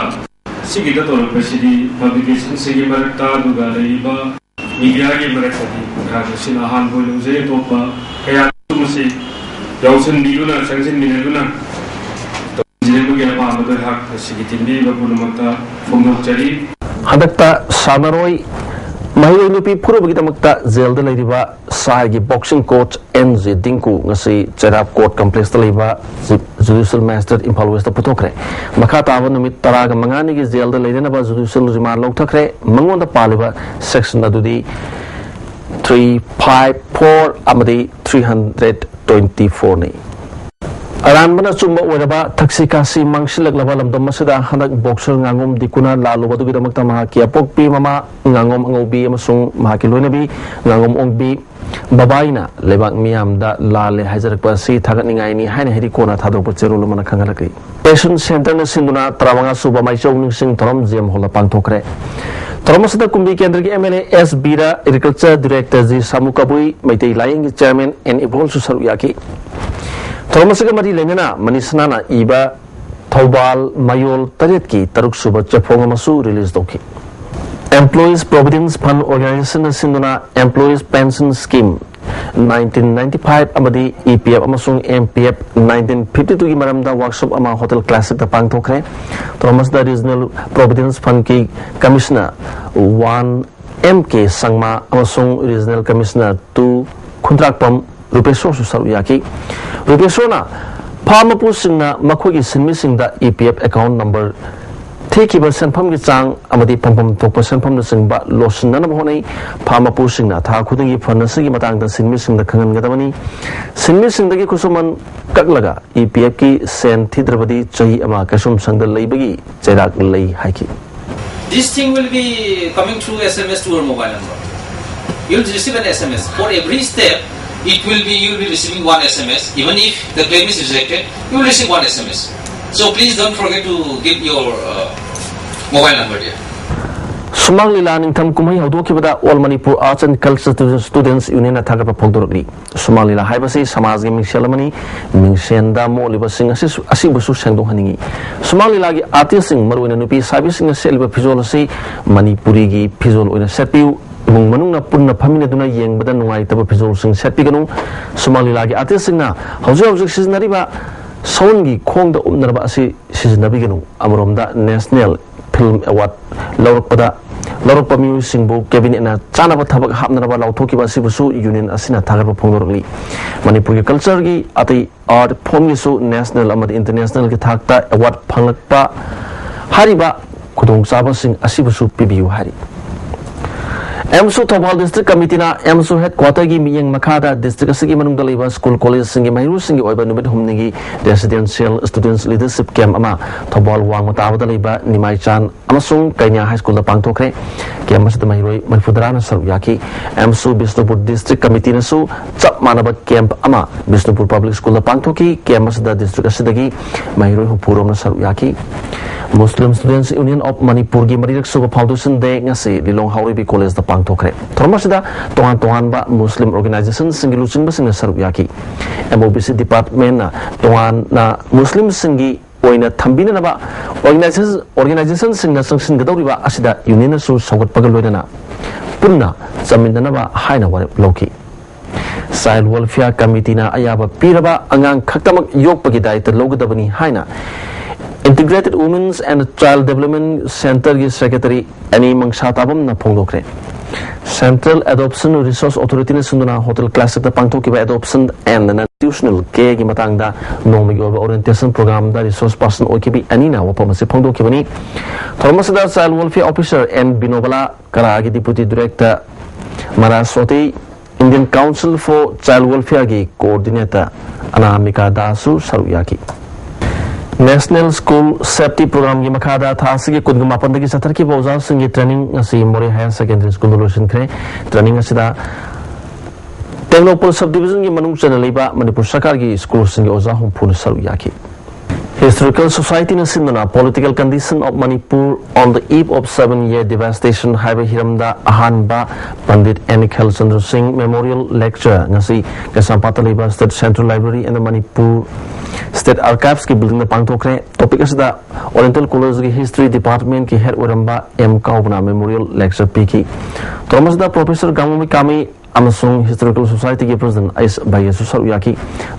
ꯁꯤꯒꯤꯗ ꯇꯧꯔꯛꯄꯁꯤꯗꯤ ꯄꯕ꯭ꯂꯤꯀꯦꯁꯟꯁꯤꯡꯒꯤ ꯃꯔꯛꯇ ꯑꯗꯨꯒ ꯂꯩꯔꯤꯕ ꯃꯤꯗꯤꯌꯥꯒꯤ ꯃꯔꯛꯇꯗꯤ ꯈꯔ ꯃꯁꯤꯅ ꯑꯍꯥꯟꯕ ꯑꯣꯏꯅ ꯎꯖꯩ꯫ ꯑꯇꯣꯞꯄ ꯀꯌꯥ ꯑꯃꯁꯤ ꯌꯥꯎꯁꯤꯟꯕꯤꯗꯨꯅ ꯆꯪꯁꯤꯟꯃꯤꯟꯅꯗꯨꯅ ꯇꯧꯖꯔꯤꯕꯒꯤ ꯑꯄꯥꯝꯕꯗꯣ ꯑꯩꯍꯥꯛ ꯉꯁꯤꯒꯤ ꯇꯤꯟꯕꯤꯔꯤꯕ ꯄꯨꯝꯅꯃꯛꯇ ꯐꯣꯡꯗꯣꯛꯆꯔꯤ꯫ ꯍꯟꯗꯛꯇ ꯁꯥꯟꯅꯔꯣꯏ ꯃꯍꯩꯔꯣꯏ ꯅꯨꯄꯤ ꯐꯨꯔꯨꯕꯒꯤꯗꯃꯛꯇ ꯖꯦꯜꯗ ꯂꯩꯔꯤꯕ ꯁꯍꯥꯏꯒꯤ boxing coach and J Dingko ꯉꯁꯤ ꯆꯩꯔꯥꯞ ꯀꯣꯔꯠ ꯀꯝꯄ꯭ꯂꯦꯛꯁꯇ ꯂꯩꯕ ꯖꯨ-, ꯖꯨꯗꯤꯁꯤꯌꯦꯜ ꯃꯦꯖꯤꯁꯇ꯭ꯔꯦꯠ ꯏꯝꯐꯥꯜ ꯋꯦꯁꯇ ꯄꯨꯊꯣꯛꯈ꯭ꯔꯦ꯫ ꯃꯈꯥ ꯇꯥꯕ ꯅꯨꯃꯤꯠ ꯇꯔꯥꯒ ꯃꯉꯥꯅꯤꯒꯤ ꯖꯦꯜꯗ ꯂꯩꯅꯅꯕ ꯖꯨꯗꯤꯁꯤꯌꯦꯜ ꯔꯤꯃꯥꯟ ꯂꯧꯊꯈ꯭ꯔꯦ꯫ ꯃꯉꯣꯟꯗ ꯄꯥꯜꯂꯤꯕ ꯁꯦꯛꯁꯟ ꯑꯗꯨꯗꯤ ꯊ꯭ꯔꯤ ꯐꯥꯏꯚ ꯐꯣꯔ ꯑꯃꯗꯤ ꯊ꯭ꯔꯤ ꯍꯟꯗ꯭ꯔꯦꯠ ꯇ꯭ꯋꯦꯟꯇꯤ ꯐꯣꯔꯅꯤ꯫ ꯑꯔꯥꯟꯕꯅ ꯑꯆꯨꯝꯕ ꯑꯣꯏꯔꯕ ꯊꯛꯁꯤ ꯈꯥꯁꯤ ꯃꯥꯡꯁꯤꯜꯂꯛꯂꯕ ꯂꯝꯗꯝ ꯑꯁꯤꯗ ꯍꯟꯗꯛ ꯕꯣꯛꯁꯔ ꯉꯥꯉꯣꯝ ꯗꯤꯀꯨꯅ ꯂꯥꯜꯂꯨꯕ ꯑꯗꯨꯒꯤꯗꯃꯛꯇ ꯃꯍꯥꯛꯀꯤ ꯑꯄꯣꯛꯄꯤ ꯃꯃꯥ ꯉꯥꯉꯣꯝ ꯑꯉꯧꯕꯤ ꯑꯃꯁꯨꯡ ꯃꯍꯥꯛꯀꯤ ꯂꯣꯏꯅꯕꯤ ꯉꯥꯉꯣꯝ ꯑꯣꯡꯕꯤ ꯕꯕꯥꯏꯅ ꯂꯩꯕꯥꯛ ꯃꯤꯌꯥꯝꯗ ꯂꯥꯜꯂꯦ ꯍꯥꯏꯖꯔꯛꯄ ꯑꯁꯤ ꯊꯥꯒꯠꯅꯤꯡꯉꯥꯏꯅꯤ ꯍꯥꯏꯅ ꯍꯦꯔꯤꯀꯣꯅ ꯊꯥꯗꯣꯛꯄ ꯆꯦꯔꯣꯜ ꯑꯃꯅ ꯈꯪꯍꯜꯂꯛꯂꯤ꯫ ꯄꯦꯁꯟ ꯁꯦꯟꯇꯔꯅ ꯁꯤꯟꯗꯨꯅ ꯇꯔꯥꯃꯉꯥ ꯁꯨꯕ ꯃꯥꯏꯆꯧ ꯅꯤꯡꯁꯤꯡ ꯊꯧꯔꯝ ꯖꯤ ꯑꯦꯝ ꯍꯣꯜꯗ ꯄꯥꯡꯊꯣꯛꯈ꯭ꯔꯦ꯫ ꯊꯧꯔꯝ ꯑꯁꯤꯗ ꯀꯨꯝꯕꯤ ꯀꯦꯟꯗ꯭ꯔꯒꯤ M L A S Bira, agriculture director G Samu Kabui, Meitei ꯂꯥꯏꯌꯦꯡꯒꯤ ꯆꯤꯌꯥꯔꯃꯦꯟ ꯑꯦꯟ ꯏꯕꯣꯜꯁꯨ ꯁꯔꯨꯛ ꯌꯥꯈꯤ꯫ ꯊꯧꯔꯝ ꯑꯁꯤꯒ ꯃꯔꯤ ꯂꯩꯅꯅ ꯃꯅꯤꯁꯅꯥꯅ ꯏꯕ ꯊꯧꯕꯥꯜ ꯃꯌꯣꯜ ꯇꯔꯦꯠꯀꯤ ꯇꯔꯨꯛ ꯁꯨꯕ ꯆꯦꯐꯣꯡ ꯑꯃꯁꯨ ꯔꯤꯂꯤꯖ ꯇꯧꯈꯤ꯫ Employees Providence Fund Organization ꯅ ꯁꯤꯟꯗꯨꯅ Employees Pension Scheme nineteen ninety five ꯑꯃꯗꯤ ꯏ ꯄꯤ ꯑꯦꯐ ꯑꯃꯁꯨꯡ M P F nineteen fifty two ꯒꯤ ꯃꯔꯝꯗ ꯋꯥꯔꯛꯁꯣꯞ ꯑꯃ ꯍꯣꯇꯦꯜ ꯀ꯭ꯂꯥꯁꯤꯛꯇ ꯄꯥꯡꯊꯣꯛꯈ꯭ꯔꯦ꯫ ꯊꯧꯔꯝ ꯑꯁꯤꯗ ꯔꯤꯖꯅꯦꯜ ꯄ꯭ꯔꯣꯚꯤꯗꯦꯟꯁ ꯐꯟꯒꯤ ꯀꯃꯤꯁꯅꯔ ꯋꯥꯟ ꯑꯦꯝ ꯀꯦ ꯁꯪꯃꯥ ꯑꯃꯁꯨꯡ ꯔꯤꯖꯅꯦꯜ ꯀꯃꯤꯁꯅꯔ ꯇꯨ ꯈꯨꯟꯗ꯭ꯔꯥꯛꯄꯝ ꯔꯨꯄꯦꯁꯣꯔꯁꯨ ꯁꯔꯨꯛ ꯌꯥꯈꯤ꯫ ꯔꯨꯄꯦꯁꯣꯔꯅ ꯐꯥꯝ ꯃꯄꯨꯁꯤꯡꯅ ꯃꯈꯣꯏꯒꯤ ꯁꯤꯟꯃꯤꯁꯤꯡꯗ E P F account number, ꯊꯤꯈꯤꯕ ꯁꯦꯟꯐꯝꯒꯤ ꯆꯥꯡ ꯑꯃꯗꯤ ꯐꯪꯐꯝ ꯊꯣꯛꯄ ꯁꯦꯟꯐꯝꯅꯆꯤꯡꯕ ꯂꯣꯠꯁꯤꯟꯅꯅꯕ ꯍꯣꯠꯅꯩ꯫ ꯐꯥꯝ ꯃꯄꯨꯁꯤꯡꯅ ꯊꯥ ꯈꯨꯗꯤꯡꯒꯤ ꯐꯟ ꯑꯁꯤꯒꯤ ꯃꯇꯥꯡꯗ ꯁꯤꯟꯃꯤꯁꯤꯡꯗ ꯈꯪꯍꯟꯒꯗꯕꯅꯤ꯫ ꯁꯤꯟꯃꯤꯁꯤꯡꯗꯒꯤ ꯈꯨꯠꯁꯨꯃꯟ ꯀꯛꯂꯒ ꯏ ꯄꯤ ꯑꯦꯐꯀꯤ ꯁꯦꯟ ꯊꯤꯗ꯭ꯔꯕꯗꯤ ꯆꯍꯤ ꯑꯃ ꯀꯩꯁꯨꯝꯁꯪꯗ ꯂꯩꯕꯒꯤ ꯆꯩꯔꯥꯛ ꯂꯩ ꯍꯥꯏꯈꯤ꯫ This thing will be coming through S M S to your mobile number. You'll receive an S M S. For every step, it will be, you'll be receiving one S M S. Even if the claim is rejected, you will receive one S M S. So please don't forget to give your uh, mobile number there. ꯁꯨꯃꯥꯡ ꯂꯤꯂꯥ ꯅꯤꯡꯊꯝ ꯀꯨꯝꯍꯩ ꯍꯧꯗꯣꯛꯈꯤꯕꯗ All Manipur Arts and Culture Students Union ꯅ ꯊꯥꯒꯠꯄ ꯐꯣꯡꯗꯣꯔꯛꯂꯤ꯫ ꯁꯨꯃꯥꯡ ꯂꯤꯂꯥ ꯍꯥꯏꯕꯁꯤ ꯁꯃꯥꯖꯒꯤ ꯃꯤꯡꯁꯦꯜ ꯑꯃꯅꯤ꯫ ꯃꯤꯡꯁꯦꯟꯗ ꯃꯣꯠꯂꯤꯕꯁꯤꯡ ꯑꯁꯤꯁꯨ, ꯑꯁꯤꯕꯨꯁꯨ ꯁꯦꯡꯗꯣꯛꯍꯟꯅꯤꯡꯏ꯫ ꯁꯨꯃꯥꯡ ꯂꯤꯂꯥꯒꯤ artist ꯁꯤꯡ, ꯃꯔꯨꯑꯣꯏꯅ ꯅꯨꯄꯤ ꯁꯥꯕꯤꯁꯤꯡꯅ ꯁꯦꯠꯂꯤꯕ ꯐꯤꯖꯣꯜ ꯑꯁꯤ ꯃꯅꯤꯄꯨꯔꯤꯒꯤ ꯐꯤꯖꯣꯜ ꯑꯣꯏꯅ ꯁꯦꯠꯄꯤꯌꯨ꯫ ꯏꯃꯨꯡ ꯃꯅꯨꯡꯅ ꯄꯨꯟꯅ ꯐꯝꯃꯤꯟꯅꯗꯨꯅ ꯌꯦꯡꯕꯗ ꯅꯨꯡꯉꯥꯏꯇꯕ ꯐꯤꯖꯣꯜꯁꯤꯡ ꯁꯦꯠꯄꯤꯒꯅꯨ꯫ ꯁꯨꯃꯥꯡ ꯂꯤꯂꯥꯒꯤ artist ꯁꯤꯡꯅ ꯍꯧꯖꯤꯛ ꯍꯧꯖꯤꯛ ꯁꯤꯖꯤꯟꯅꯔꯤꯕ ꯁꯎꯟꯒꯤ ꯈꯣꯡꯗ ꯎꯞꯅꯔꯕ ꯑꯁꯤ ꯁꯤꯖꯤꯟꯅꯕꯤꯒꯅꯨ꯫ ꯑꯃꯔꯣꯝꯗ National Film Award ꯂꯧꯔꯛꯄꯗ, ꯂꯧꯔꯛꯄ ꯃꯤꯑꯣꯏꯁꯤꯡꯕꯨ cabinet ꯅ ꯆꯥꯅꯕ ꯊꯕꯛ ꯍꯥꯞꯅꯅꯕ ꯂꯥꯎꯊꯣꯛꯈꯤꯕ ꯑꯁꯤꯕꯨꯁꯨ union ꯑꯁꯤꯅ ꯊꯥꯒꯠꯄ ꯐꯣꯡꯗꯣꯔꯛꯂꯤ꯫ ꯃꯅꯤꯄꯨꯔꯒꯤ culture ꯒꯤ ꯑꯇꯩ art form ꯒꯤꯁꯨ national ꯑꯃꯗꯤ international ꯒꯤ ꯊꯥꯛꯇ award ꯐꯪꯂꯛꯄ ꯍꯥꯏꯔꯤꯕ ꯈꯨꯗꯣꯡꯆꯥꯕꯁꯤꯡ ꯑꯁꯤꯕꯨꯁꯨ ꯄꯤꯕꯤꯌꯨ ꯍꯥꯏꯔꯤ꯫ ꯑꯦꯝꯁꯨ ꯊꯧꯕꯥꯜ district committee ꯅ ꯑꯦꯝꯁꯨ headquarter ꯒꯤ ꯃꯤꯠꯌꯦꯡ ꯃꯈꯥꯗ district ꯑꯁꯤꯒꯤ ꯃꯅꯨꯡꯗ ꯂꯩꯕ school college ꯁꯤꯡꯒꯤ ꯃꯍꯩꯔꯣꯏꯁꯤꯡꯒꯤ ꯑꯣꯏꯕ ꯅꯨꯃꯤꯠ ꯍꯨꯝꯅꯤꯒꯤ residential students leadership camp ꯑꯃ ꯊꯧꯕꯥꯜ ꯋꯥꯡꯃ ꯇꯥꯕꯗ ꯂꯩꯕ ꯅꯤꯃꯥꯏꯆꯥꯟ ꯑꯃꯁꯨꯡ ꯀꯩꯅ꯭ꯌꯥ high school ꯗ ꯄꯥꯡꯊꯣꯛꯈ꯭ꯔꯦ꯫ Camp ꯑꯁꯤꯗ ꯃꯍꯩꯔꯣꯏ ꯃꯔꯤꯐꯨꯇꯔꯥꯅ ꯁꯔꯨꯛ ꯌꯥꯈꯤ꯫ ꯑꯦꯝꯁꯨ ꯕꯤꯁꯅꯨꯄꯨꯔ district committee ꯅꯁꯨ ꯆꯞ ꯃꯥꯟꯅꯕ camp ꯑꯃ ꯕꯤꯁꯅꯨꯄꯨꯔ public school ꯗ ꯄꯥꯡꯊꯣꯛꯈꯤ꯫ Camp ꯑꯁꯤꯗ district ꯑꯁꯤꯗꯒꯤ ꯃꯍꯩꯔꯣꯏ ꯍꯨꯝꯐꯨ ꯔꯣꯝꯅ ꯁꯔꯨꯛ ꯌꯥꯈꯤ꯫ Muslim Students Union of Manipur ꯒꯤ ꯃꯔꯤꯔꯛ ꯁꯨꯕ foundation day ꯉꯁꯤ ꯂꯤꯂꯣꯡ ꯍꯥꯎꯔꯩꯕꯤ college ꯗ ꯄꯥꯡꯊꯣꯛꯈ꯭ꯔꯦ꯫ ꯊꯧꯔꯝ ꯑꯁꯤꯗ ꯇꯣꯉꯥꯟ ꯇꯣꯉꯥꯟꯕ Muslim organization ꯁꯤꯡꯒꯤ ꯂꯨꯆꯤꯡꯕꯁꯤꯡꯅ ꯁꯔꯨꯛ ꯌꯥꯈꯤ꯫ M O B C department ꯅ ꯇꯣꯉꯥꯟꯅ Muslim ꯁꯤꯡꯒꯤ ꯑꯣꯏꯅ ꯊꯝꯕꯤꯅꯅꯕ organization, organization ꯁꯤꯡꯅ ꯆꯪꯁꯤꯟꯒꯗꯧꯔꯤꯕ ꯑꯁꯤꯗ union ꯅꯁꯨ ꯁꯧꯒꯠꯄꯒ ꯂꯣꯏꯅꯅ ꯄꯨꯟꯅ ꯆꯠꯃꯤꯟꯅꯅꯕ ꯍꯥꯏꯅ ꯋꯥꯔꯦꯞ ꯂꯧꯈꯤ꯫ Child Welfare Committee ꯅ ꯑꯌꯥꯕ ꯄꯤꯔꯕ ꯑꯉꯥꯡ ꯈꯛꯇꯃꯛ ꯌꯣꯛꯄꯒꯤ ꯗꯥꯏꯇ ꯂꯧꯒꯗꯕꯅꯤ ꯍꯥꯏꯅ Integrated Women's and Child Development Centre ꯒꯤ secretary ꯑꯦꯅꯤ ꯃꯪꯁꯥ ꯇꯥꯕꯝꯅ ꯐꯣꯡꯗꯣꯛꯈ꯭ꯔꯦ꯫ Central Adoption Resource Authority ꯅ ꯁꯤꯟꯗꯨꯅ Hotel Classic ꯇ ꯄꯥꯡꯊꯣꯛꯈꯤꯕ adoption and nutritional care ꯒꯤ ꯃꯇꯥꯡꯗ ꯅꯣꯡꯃꯒꯤ ꯑꯣꯏꯕ orientation program ꯗ resource person ꯑꯣꯏꯈꯤꯕꯤ ꯑꯦꯅꯤꯅ ꯋꯥꯐꯝ ꯑꯁꯤ ꯐꯣꯡꯗꯣꯛꯈꯤꯕꯅꯤ꯫ ꯊꯧꯔꯝ ꯑꯁꯤꯗ Child Welfare Officer N Binobala, ꯀꯔꯥꯒꯤ Deputy Director ꯃꯔꯥꯁꯋꯇꯤ, Indian Council for Child Welfare ꯒꯤ coordinator ꯑꯅꯥꯃꯤꯀꯥ ꯗꯥꯁꯁꯨ ꯁꯔꯨꯛ ꯌꯥꯈꯤ꯫ National School Safety Program ꯒꯤ ꯃꯈꯥꯗ ꯊꯥ ꯑꯁꯤꯒꯤ ꯀꯨꯟꯒ ꯃꯥꯄꯟꯗꯒꯤ ꯆꯠꯊꯔꯛꯈꯤꯕ ꯑꯣꯖꯥꯁꯤꯡꯒꯤ training ꯉꯁꯤ ꯃꯣꯔꯦ Higher Secondary School ꯗ ꯂꯣꯏꯁꯤꯟꯈ꯭ꯔꯦ꯫ Training ꯑꯁꯤꯗ ꯇꯦꯡꯅꯧꯄꯜ sub division ꯒꯤ ꯃꯅꯨꯡ ꯆꯟꯅ ꯂꯩꯕ ꯃꯅꯤꯄꯨꯔ ꯁꯔꯀꯥꯔꯒꯤ school ꯁꯤꯡꯒꯤ ꯑꯣꯖꯥ ꯍꯨꯝꯐꯨꯅ ꯁꯔꯨꯛ ꯌꯥꯈꯤ꯫ Historical Society-ꯅ ꯁꯤꯟꯗꯨꯅ Political Condition of Manipur on the Eve of Seven Year Devastation ꯍꯥꯏꯕ ꯍꯤꯔꯝꯗ ꯑꯍꯥꯟꯕ ꯄꯟꯗꯤꯠ ꯑꯦꯟ ꯈꯦꯜꯆꯟꯗ꯭ꯔ ꯁꯤꯡ Memorial Lecture ꯉꯁꯤ ꯀꯩꯁꯥꯝꯄꯥꯠꯇ ꯂꯩꯕ State Central Library and Manipur State Archives-ꯀꯤ building-ꯗ ꯄꯥꯡꯊꯣꯛꯈ꯭ꯔꯦ꯫ Topic ꯑꯁꯤꯗ Oriental College-ꯀꯤ History Department-ꯀꯤ head ꯑꯣꯏꯔꯝꯕ ꯑꯦꯝ ꯀꯥꯎꯕꯅ Memorial Lecture ꯄꯤꯈꯤ꯫ ꯊꯧꯔꯝ ꯑꯁꯤꯗ Professor ꯒꯥꯡꯉꯨꯃꯩ ꯀꯥꯃꯩ ꯑꯃꯁꯨꯡ Historical Society-ꯒꯤ President ꯑꯩꯁ ꯚꯩꯌꯁꯨ ꯁꯔꯨꯛ ꯌꯥꯈꯤ꯫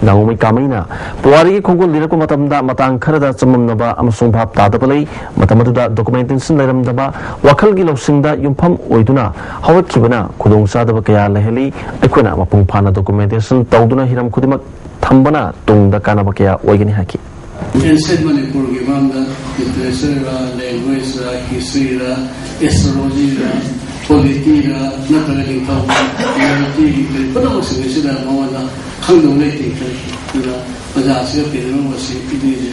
ꯒꯥꯡꯉꯨꯃꯩ ꯀꯥꯃꯩꯅ ꯄꯨꯋꯥꯔꯤꯒꯤ ꯈꯣꯡꯒꯨꯜ ꯂꯤꯔꯛꯄ ꯃꯇꯝꯗ ꯃꯇꯥꯡ ꯈꯔꯗ ꯆꯃꯝꯅꯕ ꯑꯃꯁꯨꯡ ꯚꯥꯞ ꯇꯥꯗꯕ ꯂꯩ꯫ ꯃꯇꯝ ꯑꯗꯨꯗ documentation ꯂꯩꯔꯝꯗꯕ, ꯋꯥꯈꯜꯒꯤ ꯂꯧꯁꯤꯡꯗ ꯌꯨꯝꯐꯝ ꯑꯣꯏꯗꯨꯅ ꯍꯧꯔꯛꯈꯤꯕꯅ ꯈꯨꯗꯣꯡꯆꯥꯗꯕ ꯀꯌꯥ ꯂꯩꯍꯜꯂꯤ꯫ ꯑꯩꯈꯣꯏꯅ ꯃꯄꯨꯡ ꯐꯥꯅ documentation ꯇꯧꯗꯨꯅ ꯍꯤꯔꯝ ꯈꯨꯗꯤꯡꯃꯛ ꯊꯝꯕꯅ ꯇꯨꯡꯗ ꯀꯥꯟꯅꯕ ꯀꯌꯥ ꯑꯣꯏꯒꯅꯤ ꯍꯥꯏꯈꯤ꯫ Ancient ꯃꯅꯤꯄꯨꯔꯒꯤ ꯃꯔꯝꯗ literature-ꯔ, language-ꯔ, history-ꯔ, astrology-ꯔ, polity-ꯔ, ꯅꯠꯇ꯭ꯔꯒ ꯅꯤꯡꯊꯧ royalty-ꯒꯤ ꯀꯔꯤ ꯄꯨꯝꯅꯃꯛꯁꯤꯡ ꯑꯁꯤꯗ ꯃꯉꯣꯟꯗ ꯈꯪꯗꯕ ꯂꯩꯇꯦ ꯈꯜꯂꯤ꯫ ꯑꯗꯨꯅ ꯑꯣꯖꯥꯁꯤꯒ ꯄꯦꯅꯦꯜ ꯑꯁꯤ ꯄꯤꯕꯤꯔꯤꯁꯦ,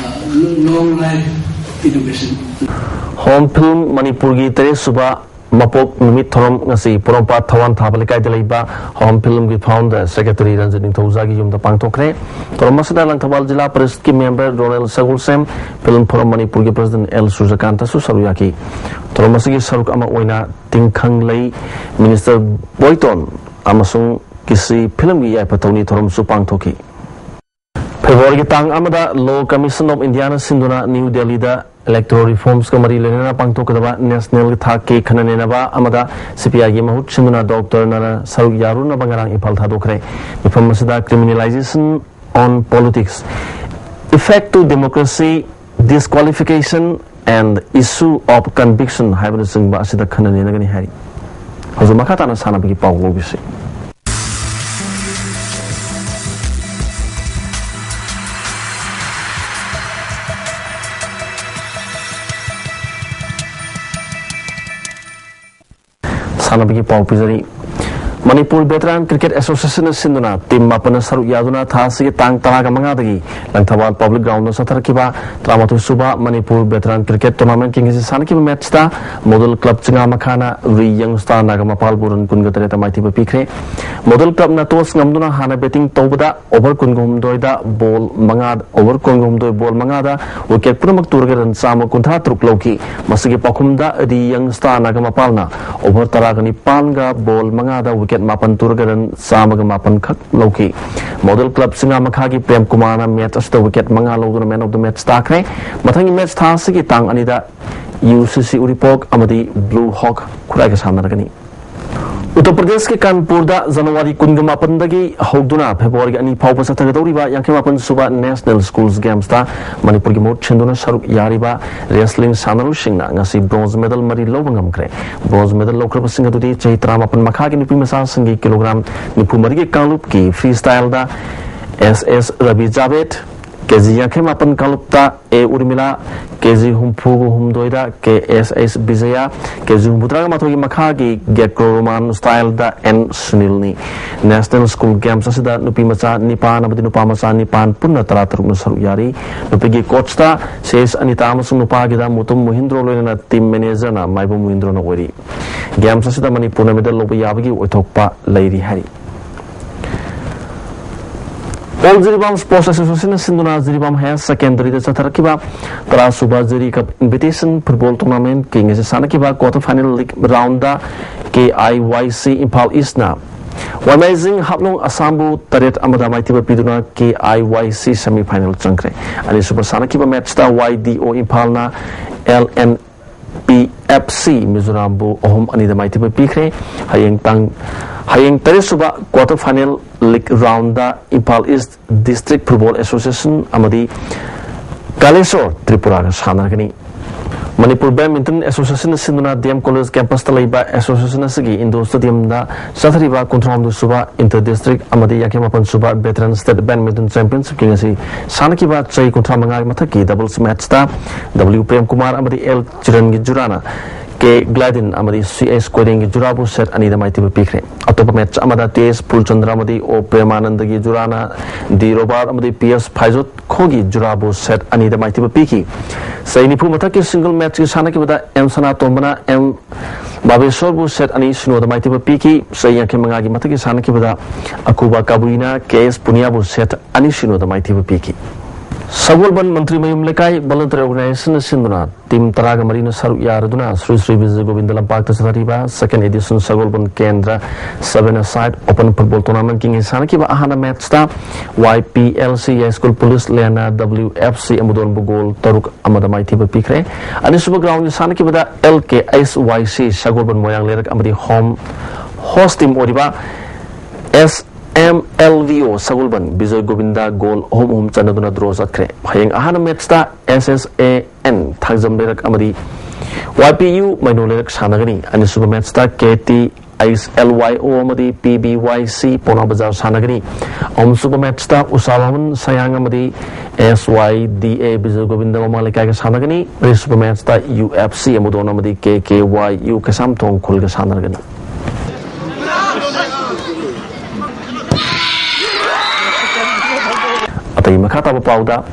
ꯑ, long life education꯫ Home film ꯃꯅꯤꯄꯨꯔꯒꯤ ꯇꯔꯦꯠꯁꯨꯕ ꯃꯄꯣꯛ ꯅꯨꯃꯤꯠ ꯊꯧꯔꯝ ꯉꯁꯤ ꯄꯣꯔꯣꯝꯄꯥꯠ ꯊꯋꯥꯟ ꯊꯥꯕ ꯂꯩꯀꯥꯏꯗ ꯂꯩꯕ ꯍꯣꯝ ꯐꯤꯜꯝꯒꯤ founder secretary ꯔꯟꯖꯤꯠ ꯅꯤꯡꯊꯧꯖꯥꯒꯤ ꯌꯨꯝꯗ ꯄꯥꯡꯊꯣꯛꯈ꯭ꯔꯦ꯫ ꯊꯧꯔꯝ ꯑꯁꯤꯗ ꯂꯪꯊꯕꯥꯜ ꯖꯤꯂꯥ ꯄꯔꯤꯁꯠꯀꯤ member ꯔꯣꯅꯦꯜ ꯁꯒꯣꯜꯁꯦꯝ, Film Forum ꯃꯅꯤꯄꯨꯔꯒꯤ president ꯑꯦꯜ ꯁꯨꯔꯖꯀꯥꯟꯇꯁꯨ ꯁꯔꯨꯛ ꯌꯥꯈꯤ꯫ ꯊꯧꯔꯝ ꯑꯁꯤꯒꯤ ꯁꯔꯨꯛ ꯑꯃ ꯑꯣꯏꯅ ꯇꯤꯡꯈꯪꯂꯩ, minister ꯕꯣꯏꯇꯣꯟ ꯑꯃꯁꯨꯡ ꯀꯤꯁꯤ ꯐꯤꯂꯝꯒꯤ ꯌꯥꯏꯐ ꯊꯧꯅꯤ ꯊꯧꯔꯝꯁꯨ ꯄꯥꯡꯊꯣꯛꯈꯤ꯫ ꯐꯦꯕ꯭ꯔꯨꯋꯥꯔꯤꯒꯤ ꯇꯥꯡ ꯑꯃꯗ Law Commission of India-ꯅ ꯁꯤꯟꯗꯨꯅ ꯅ꯭ꯌꯨ ꯗꯦꯜꯂꯤꯗ electoral reforms-ꯀ ꯃꯔꯤ ꯂꯩꯅꯅ ꯄꯥꯡꯊꯣꯛꯀꯗꯕ national ꯊꯥꯛꯀꯤ ꯈꯟꯅ ꯅꯩꯅꯕ ꯑꯃꯗ ꯁꯤ ꯄꯤ ꯑꯥꯏꯒꯤ ꯃꯍꯨꯠ ꯁꯤꯟꯗꯨꯅ ꯗꯣꯛꯇꯔ ꯅꯅ ꯁꯔꯨꯛ ꯌꯥꯔꯨꯅꯕ ꯉꯔꯥꯡ ꯏꯝꯐꯥꯜ ꯊꯥꯗꯣꯛꯈ꯭ꯔꯦ꯫ ꯃꯤꯐꯝ ꯑꯁꯤꯗ Criminalization on Politics, Effect to Democracy, Disqualification and Issue of Conviction ꯍꯥꯏꯕꯅꯆꯤꯡꯕ ꯑꯁꯤꯗ ꯈꯟꯅ ꯅꯩꯅꯒꯅꯤ ꯍꯥꯏꯔꯤ꯫ ꯍꯧꯖꯤꯛ ꯃꯈꯥ ꯇꯥꯅ ꯁꯥꯟꯅꯕꯒꯤ ꯄꯥꯎ ꯂꯧꯕꯤꯁꯤ꯫ ꯁꯥꯟꯅꯕꯒꯤ ꯄꯥꯎ ꯄꯤꯖꯔꯤ꯫ ꯃꯅꯤꯄꯨꯔ ꯚꯦꯇꯔꯥꯟ ꯀ꯭ꯔꯤꯀꯦꯠ ꯑꯦꯁꯣꯁꯤꯌꯦꯁꯟꯅ ꯁꯤꯟꯗꯨꯅ ꯇꯤꯝ ꯃꯥꯄꯟꯅ ꯁꯔꯨꯛ ꯌꯥꯗꯨꯅ ꯊꯥ ꯑꯁꯤꯒꯤ ꯇꯥꯡ ꯇꯔꯥꯒ ꯃꯉꯥꯗꯒꯤ ꯂꯪꯊꯕꯥꯜ ꯄꯕ꯭ꯂꯤꯛ ꯒ꯭ꯔꯥꯎꯟꯗ ꯆꯠꯊꯔꯛꯈꯤꯕ ꯇꯔꯥꯃꯥꯊꯣꯏ ꯁꯨꯕ ꯃꯅꯤꯄꯨꯔ ꯚꯦꯇꯔꯥꯟ ꯀ꯭ꯔꯤꯀꯦꯠ ꯇꯣꯔꯅꯥꯃꯦꯟꯠꯀꯤ ꯉꯁꯤ ꯁꯥꯟꯅꯈꯤꯕ ꯃꯦꯠꯁꯇ ꯃꯣꯗꯦꯜ ꯀ꯭ꯂꯕ ꯆꯤꯉꯥꯃꯈꯥꯅ ꯔꯤ ꯌꯪ ꯁ꯭ꯇꯥꯔ ꯅꯥꯒꯥꯃꯄꯥꯜꯕꯨ ꯔꯟ ꯀꯨꯟꯒ ꯇꯔꯦꯠꯇ ꯃꯥꯏꯊꯤꯕ ꯄꯤꯈ꯭ꯔꯦ꯫ ꯃꯣꯗꯦꯜ ꯀ꯭ꯂꯕꯅ ꯇꯣꯁ ꯉꯝꯗꯨꯅ ꯍꯥꯟꯅ ꯕꯦꯇꯤꯡ ꯇꯧꯕꯗ ꯑꯣꯚꯔ ꯀꯨꯟꯒ ꯍꯨꯝꯗꯣꯏꯗ ꯕꯣꯜ ꯃꯉꯥ, ꯑꯣꯚꯔ ꯀꯨꯟꯒ ꯍꯨꯝꯗꯣꯏ ꯕꯣꯜ ꯃꯉꯥꯗ ꯋꯤꯀꯦꯠ ꯄꯨꯝꯅꯃꯛ ꯇꯨꯔꯒ ꯔꯟ ꯆꯥꯝꯃ ꯀꯨꯟꯊ꯭ꯔꯥ ꯇꯔꯨꯛ ꯂꯧꯈꯤ꯫ ꯃꯁꯤꯒꯤ ꯄꯥꯎꯈꯨꯝꯗ ꯔꯤ ꯌꯪ ꯁ꯭ꯇꯥꯔ ꯅꯥꯒꯥꯃꯄꯥꯜꯅ ꯑꯣꯚꯔ ꯇꯔꯥꯒ ꯅꯤꯄꯥꯟꯒ ꯕꯣꯜ ꯃꯉꯥꯗ ꯋꯤꯀꯦꯠ ꯃꯥꯄꯟ ꯇꯨꯔꯒ ꯔꯟ ꯆꯥꯝꯃꯒ ꯃꯥꯄꯟ ꯈꯛ ꯂꯧꯈꯤ꯫ ꯃꯣꯗꯦꯜ ꯀ꯭ꯂꯕ ꯆꯤꯉꯥꯃꯈꯥꯒꯤ ꯄ꯭ꯔꯦꯝ ꯀꯨꯃꯥꯔꯅ ꯃꯦꯠꯆ ꯑꯁꯤꯗ ꯋꯤꯀꯦꯠ ꯃꯉꯥ ꯂꯧꯗꯨꯅ ꯃꯦꯟ ꯑꯣꯐ ꯗ ꯃꯦꯠꯆ ꯇꯥꯈ꯭ꯔꯦ꯫ ꯃꯊꯪꯒꯤ ꯃꯦꯠꯆ ꯊꯥ ꯑꯁꯤꯒꯤ ꯇꯥꯡ ꯑꯅꯤꯗ ꯌꯨ ꯁꯤ ꯁꯤ ꯎꯔꯤꯄꯣꯛ ꯑꯃꯗꯤ ꯕ꯭ꯂꯨ ꯍꯣꯛ ꯈꯨꯔꯥꯏꯒ ꯁꯥꯟꯅꯔꯒꯅꯤ꯫ ꯎꯠꯇꯔ ꯄ꯭ꯔꯗꯦꯁꯀꯤ ꯀꯥꯟꯄꯨꯔꯗ ꯖꯅꯋꯥꯔꯤ ꯀꯨꯟꯒ ꯃꯥꯄꯟꯗꯒꯤ ꯍꯧꯗꯨꯅ ꯐꯦꯕ꯭ꯔꯨꯋꯥꯔꯤꯒꯤ ꯑꯅꯤ ꯐꯥꯎꯕ ꯆꯠꯊꯒꯗꯧꯔꯤꯕ ꯌꯥꯡꯈꯩ ꯃꯥꯄꯟ ꯁꯨꯕ ꯅꯦꯁꯅꯦꯜ ꯁ꯭ꯀꯨꯜꯁ ꯒꯦꯝꯁꯇ ꯃꯅꯤꯄꯨꯔꯒꯤ ꯃꯍꯨꯠ ꯁꯤꯟꯗꯨꯅ ꯁꯔꯨꯛ ꯌꯥꯔꯤꯕ ꯔꯦꯁꯂꯤꯡ ꯁꯥꯟꯅꯔꯣꯏꯁꯤꯡꯅ ꯉꯁꯤ ꯕ꯭ꯔꯣꯟꯖ ꯃꯦꯗꯜ ꯃꯔꯤ ꯂꯧꯕ ꯉꯝꯈ꯭ꯔꯦ꯫ ꯕ꯭ꯔꯣꯟꯖ ꯃꯦꯗꯜ ꯂꯧꯈ꯭ꯔꯕꯁꯤꯡ ꯑꯗꯨꯗꯤ ꯆꯍꯤ ꯇꯔꯥꯃꯥꯄꯟ ꯃꯈꯥꯒꯤ ꯅꯨꯄꯤ ꯃꯆꯥꯁꯤꯡꯒꯤ ꯀꯤꯂꯣꯒ꯭ꯔꯥꯝ ꯅꯤꯐꯨ ꯃꯔꯤꯒꯤ ꯀꯥꯡꯂꯨꯞꯀꯤ ꯐ꯭ꯔꯤ ꯁ꯭ꯇꯥꯏꯜꯗ S S Rabi Javed, K G Yangkhei ꯃꯥꯄꯟ ꯀꯥꯡꯂꯨꯞꯇ ꯑꯦ ꯎꯔꯃꯤꯂꯥ, ꯀꯦ ꯖꯤ ꯍꯨꯝꯐꯨꯒ ꯍꯨꯝꯗꯣꯏꯗ K S S Bijay, K G ꯍꯨꯝꯐꯨꯇꯔꯥꯒ ꯃꯥꯊꯣꯏꯒꯤ ꯃꯈꯥꯒꯤ ꯒ꯭ꯔꯦꯀꯣ ꯔꯣꯃꯥꯟ ꯁ꯭ꯇꯥꯏꯜꯗ ꯑꯦꯟ ꯁꯨꯅꯤꯜꯅꯤ꯫ ꯅꯦꯁꯅꯦꯜ ꯁ꯭ꯀꯨꯜ ꯒꯦꯝꯁ ꯑꯁꯤꯗ ꯅꯨꯄꯤ ꯃꯆꯥ ꯅꯤꯄꯥꯟ ꯑꯃꯗꯤ ꯅꯨꯄꯥ ꯃꯆꯥ ꯅꯤꯄꯥꯟ ꯄꯨꯟꯅ ꯇꯔꯥꯇꯔꯨꯛꯅ ꯁꯔꯨꯛ ꯌꯥꯔꯤ꯫ ꯅꯨꯄꯤꯒꯤ ꯀꯣꯆꯇ ꯁꯤ ꯑꯦꯁ ꯑꯅꯤꯇꯥ ꯑꯃꯁꯨꯡ ꯅꯨꯄꯥꯒꯤꯗ ꯃꯨꯇꯨꯝ ꯃꯣꯍꯤꯟꯗ꯭ꯔꯣ ꯂꯣꯏꯅꯅ ꯇꯤꯝ ꯃꯦꯅꯦꯖꯔꯅ ꯃꯥꯏꯕꯝ ꯃꯣꯍꯤꯟꯗ꯭ꯔꯣꯅ ꯑꯣꯏꯔꯤ꯫ ꯒꯦꯝꯁ ꯑꯁꯤꯗ ꯃꯅꯤꯄꯨꯔꯅ ꯃꯦꯗꯜ ꯂꯧꯕ ꯌꯥꯕꯒꯤ ꯑꯣꯏꯊꯣꯛꯄ ꯂꯩꯔꯤ ꯍꯥꯏꯔꯤ꯫ ꯑꯣꯜ ꯖꯤꯔꯤꯕꯥꯝ ꯁ꯭ꯄꯣꯔꯠꯁ ꯑꯦꯁꯣꯁꯤꯌꯦꯁꯟꯅ ꯁꯤꯟꯗꯨꯅ ꯖꯤꯔꯤꯕꯥꯝ ꯍꯥꯌꯔ ꯁꯦꯀꯦꯟꯗꯔꯤꯗ ꯆꯠꯊꯔꯛꯈꯤꯕ ꯇꯔꯥ ꯁꯨꯕ ꯖꯤꯔꯤ ꯀꯞ ꯏꯟꯚꯤꯇꯦꯁꯟ ꯐꯨꯠꯕꯣꯜ ꯇꯣꯔꯅꯥꯃꯦꯟꯠꯀꯤ ꯉꯁꯤ ꯁꯥꯟꯅꯈꯤꯕ ꯀ꯭ꯋꯥꯇꯔ ꯐꯥꯏꯅꯦꯜ ꯂꯤꯒ ꯔꯥꯎꯟꯗ ꯀꯦ ꯑꯥꯏ ꯋꯥꯏ ꯁꯤ ꯏꯝꯐꯥꯜ ꯏꯁꯅ ꯋꯥꯏꯃꯥꯏꯖꯤꯡ ꯍꯥꯞꯂꯣꯡ ꯑꯁꯥꯝꯕꯨ ꯇꯔꯦꯠ ꯑꯃꯗ ꯃꯥꯏꯊꯤꯕ ꯄꯤꯗꯨꯅ ꯀꯦ ꯑꯥꯏ ꯋꯥꯏ ꯁꯤ ꯁꯦꯃꯤ ꯐꯥꯏꯅꯦꯜ ꯆꯪꯈ꯭ꯔꯦ꯫ ꯑꯅꯤꯁꯨꯕ ꯁꯥꯟꯅꯈꯤꯕ ꯃꯦꯠꯁꯇ ꯋꯥꯏ ꯗꯤ ꯑꯣ ꯏꯝꯐꯥꯜꯅ L N P F C ꯃꯤꯖꯣꯔꯥꯝꯕꯨ ꯑꯍꯨꯝ ꯑꯅꯤꯗ ꯃꯥꯏꯊꯤꯕ ꯄꯤꯈ꯭ꯔꯦ꯫ ꯍꯌꯦꯡ ꯇꯥꯡ, ꯍꯌꯦꯡ ꯇꯔꯦꯠ ꯁꯨꯕ quarter final league round Imphal east district football association ꯑꯃꯗꯤ ꯀꯥꯂꯦꯁꯣꯔ ꯇ꯭ꯔꯤꯄꯨꯔꯥꯒ ꯁꯥꯟꯅꯔꯒꯅꯤ꯫ ꯃꯅꯤꯄꯨꯔ ꯕꯦꯗꯃꯤꯟꯇꯟ ꯑꯦꯁꯣꯁꯤꯌꯦꯁꯟꯅ ꯁꯤꯟꯗꯨꯅ ꯗꯤ ꯑꯦꯝ ꯀꯣꯂꯦꯖ ꯀꯦꯝꯄꯁꯇ ꯂꯩꯕ ꯑꯦꯁꯣꯁꯤꯌꯦꯁꯟ ꯑꯁꯤꯒꯤ ꯏꯟꯗꯣꯔ ꯁ꯭ꯇꯦꯗꯤꯌꯝꯗ ꯆꯠꯊꯔꯤꯕ ꯀꯨꯟꯊ꯭ꯔꯥꯍꯨꯝꯗꯣꯏ ꯁꯨꯕ ꯏꯟꯇꯔ ꯗꯤꯁꯇ꯭ꯔꯤꯛ ꯑꯃꯗꯤ ꯌꯥꯡꯈꯩ ꯃꯥꯄꯟ ꯁꯨꯕ ꯚꯦꯇꯔꯟ ꯁ꯭ꯇꯦꯠ ꯕꯦꯗꯃꯤꯟꯇꯟ ꯆꯦꯝꯄꯤꯌꯟꯁꯤꯞꯀꯤ ꯉꯁꯤ ꯁꯥꯟꯅꯈꯤꯕ ꯆꯍꯤ ꯀꯨꯟꯊ꯭ꯔꯥ ꯃꯉꯥꯒꯤ ꯃꯊꯛꯀꯤ ꯗꯕꯜꯁ ꯃꯦꯠꯆꯇ ꯗꯕ꯭ꯂꯤꯎ ꯄ꯭ꯔꯦꯝ ꯀꯨꯃꯥꯔ ꯑꯃꯗꯤ ꯑꯦꯜ ꯆꯤꯔꯟꯒꯤ ꯖꯨꯔꯥꯅ ꯀꯦ ꯒ꯭ꯂꯥꯗꯤꯟ ꯑꯃꯗꯤ ꯁꯤ ꯑꯦꯁ ꯀꯣꯏꯔꯦꯡꯒꯤ ꯖꯨꯔꯥꯕꯨ ꯁꯦꯠ ꯑꯅꯤꯗ ꯃꯥꯏꯊꯤꯕ ꯄꯤꯈ꯭ꯔꯦ꯫ ꯑꯇꯣꯞꯄ ꯃꯦꯠꯆ ꯑꯃꯗ ꯇꯤ ꯑꯦꯁ ꯐꯨꯜꯆꯟꯗ꯭ꯔ ꯑꯃꯗꯤ ꯑꯣ ꯄ꯭ꯔꯦꯃꯥꯅꯟꯗꯒꯤ ꯖꯨꯔꯥꯅ ꯗꯤ ꯔꯣꯕꯥꯔꯠ ꯑꯃꯗꯤ ꯄꯤ ꯑꯦꯁ ꯐꯥꯏꯖꯣꯠ ꯈꯣꯒꯤ ꯖꯨꯔꯥꯕꯨ ꯁꯦꯠ ꯑꯅꯤꯗ ꯃꯥꯏꯊꯤꯕ ꯄꯤꯈꯤ꯫ ꯆꯍꯤ ꯅꯤꯐꯨ ꯃꯊꯛꯀꯤ ꯁꯤꯡꯒꯜ ꯃꯦꯠꯆꯀꯤ ꯁꯥꯟꯅꯈꯤꯕꯗ ꯑꯦꯝ ꯁꯅꯥꯇꯣꯝꯕꯅ ꯑꯦꯝ ꯕꯥꯕꯦꯁꯣꯔꯕꯨ ꯁꯦꯠ ꯑꯅꯤ ꯁꯤꯅꯣꯗ ꯃꯥꯏꯊꯤꯕ ꯄꯤꯈꯤ꯫ ꯆꯍꯤ ꯌꯥꯡꯈꯩ ꯃꯉꯥꯒꯤ ꯃꯊꯛꯀꯤ ꯁꯥꯟꯅꯈꯤꯕꯗ ꯑꯀꯨꯕꯥ ꯀꯥꯕꯨꯏꯅ ꯀꯦ ꯑꯦꯁ ꯄꯨꯅꯤꯌꯥꯕꯨ ꯁꯦꯠ ꯑꯅꯤ ꯁꯤꯅꯣꯗ ꯃꯥꯏꯊꯤꯕ ꯄꯤꯈꯤ꯫ ꯁꯒꯣꯜꯕꯟ ꯃꯟꯇ꯭ꯔꯤ ꯃꯌꯨꯝ ꯂꯩꯀꯥꯏ ꯚꯣꯂꯟꯇꯤꯌꯔ ꯑꯣꯔꯒꯅꯥꯏꯖꯦꯁꯟꯅ ꯁꯤꯟꯗꯨꯅ ꯇꯤꯝ ꯇꯔꯥꯒ ꯃꯔꯤꯅ ꯁꯔꯨꯛ ꯌꯥꯔꯗꯨꯅ ꯁ꯭ꯔꯤ ꯁ꯭ꯔꯤ ꯕꯤꯖꯌ ꯒꯣꯕꯤꯟꯗ ꯂꯝꯄꯥꯛꯇ ꯆꯠꯊꯔꯤꯕ ꯁꯦꯀꯦꯟ edition Sagolband Kendra seven A side open football ꯇꯣꯔꯅꯥꯃꯦꯟꯠꯀꯤ ꯁꯥꯟꯅꯈꯤꯕ ꯑꯍꯥꯟꯕ ꯃꯦꯠꯆꯇ Y P L C Yaiskul police ꯂꯦꯟꯅ ꯗꯕ꯭ꯂꯤꯎ ꯑꯦꯐ ꯁꯤ ꯑꯃꯨꯗꯣꯟꯕꯨ ꯒꯣꯜ ꯇꯔꯨꯛ ꯑꯃꯗ ꯃꯥꯏꯊꯤꯕ ꯄꯤꯈ꯭ꯔꯦ꯫ ꯑꯅꯤꯁꯨꯕ ꯒ꯭ꯔꯥꯎꯟꯒꯤ ꯁꯥꯟꯅꯈꯤꯕꯗ ꯑꯦꯜ ꯀꯦ ꯑꯩꯆ ꯋꯥꯏ ꯁꯤ ꯁꯒꯣꯜꯕꯟ ꯃꯣꯏꯔꯥꯡ ꯂꯩꯔꯛ ꯑꯃꯗꯤ ꯍꯣꯝ ꯍꯣꯁ ꯇꯤꯝ ꯑꯣꯏꯔꯤꯕ ꯑꯦꯁ ꯑꯦꯝ ꯑꯦꯜ ꯚꯤ ꯑꯣ ꯁꯒꯣꯜꯕꯟ ꯕꯤꯖꯣꯏ ꯒꯣꯕꯤꯟꯗ ꯒꯣꯜ ꯑꯍꯨꯝ ꯑꯍꯨꯝ ꯆꯟꯅꯗꯨꯅ ꯗ꯭ꯔꯣ ꯆꯠꯈ꯭ꯔꯦ꯫ ꯍꯌꯦꯡ ꯑꯍꯥꯟꯕ ꯃꯦꯠꯆꯇ ꯑꯦꯁ ꯑꯦꯁ ꯑꯦ ꯑꯦꯟ ꯊꯥꯡꯖꯝ ꯂꯩꯔꯛ ꯑꯃꯗꯤ ꯋꯥꯏ ꯄꯤ ꯌꯨ ꯃꯩꯅꯣ ꯂꯩꯔꯛ ꯁꯥꯟꯅꯒꯅꯤ꯫ ꯑꯅꯤꯁꯨꯕ ꯃꯦꯠꯆꯇ ꯀꯦ ꯇꯤ ꯑꯩꯆ ꯑꯦꯜ ꯋꯥꯏ ꯑꯣ ꯑꯃꯗꯤ ꯄꯤ ꯕꯤ ꯋꯥꯏ ꯁꯤ ꯄꯥꯎꯅꯥ ꯕꯖꯥꯔ ꯁꯥꯟꯅꯒꯅꯤ꯫ ꯑꯍꯨꯝꯁꯨꯕ ꯃꯦꯠꯆꯇ ꯎꯁꯥ ꯋꯥꯃꯟ ꯁꯌꯥꯡ ꯑꯃꯗꯤ ꯑꯦꯁ ꯋꯥꯏ ꯗꯤ ꯑꯦ ꯕꯤꯖꯣꯏ ꯒꯣꯕꯤꯟꯗ ꯃꯃꯥ ꯂꯩꯀꯥꯏꯒ ꯁꯥꯟꯅꯒꯅꯤ꯫ ꯃꯔꯤꯁꯨꯕ ꯃꯦꯠꯆꯇ ꯌꯨ ꯑꯦꯐ ꯁꯤ ꯑꯃꯨꯗꯣꯟ ꯑꯃꯗꯤ ꯀꯦ ꯀꯦ ꯋꯥꯏ ꯌꯨ ꯀꯩꯁꯥꯝꯊꯣꯡ ꯈꯨꯜꯒ ꯁꯥꯟꯅꯔꯒꯅꯤ꯫ ꯑꯇꯩ ꯃꯈꯥ ꯇꯥꯕ ꯄꯥꯎꯗ,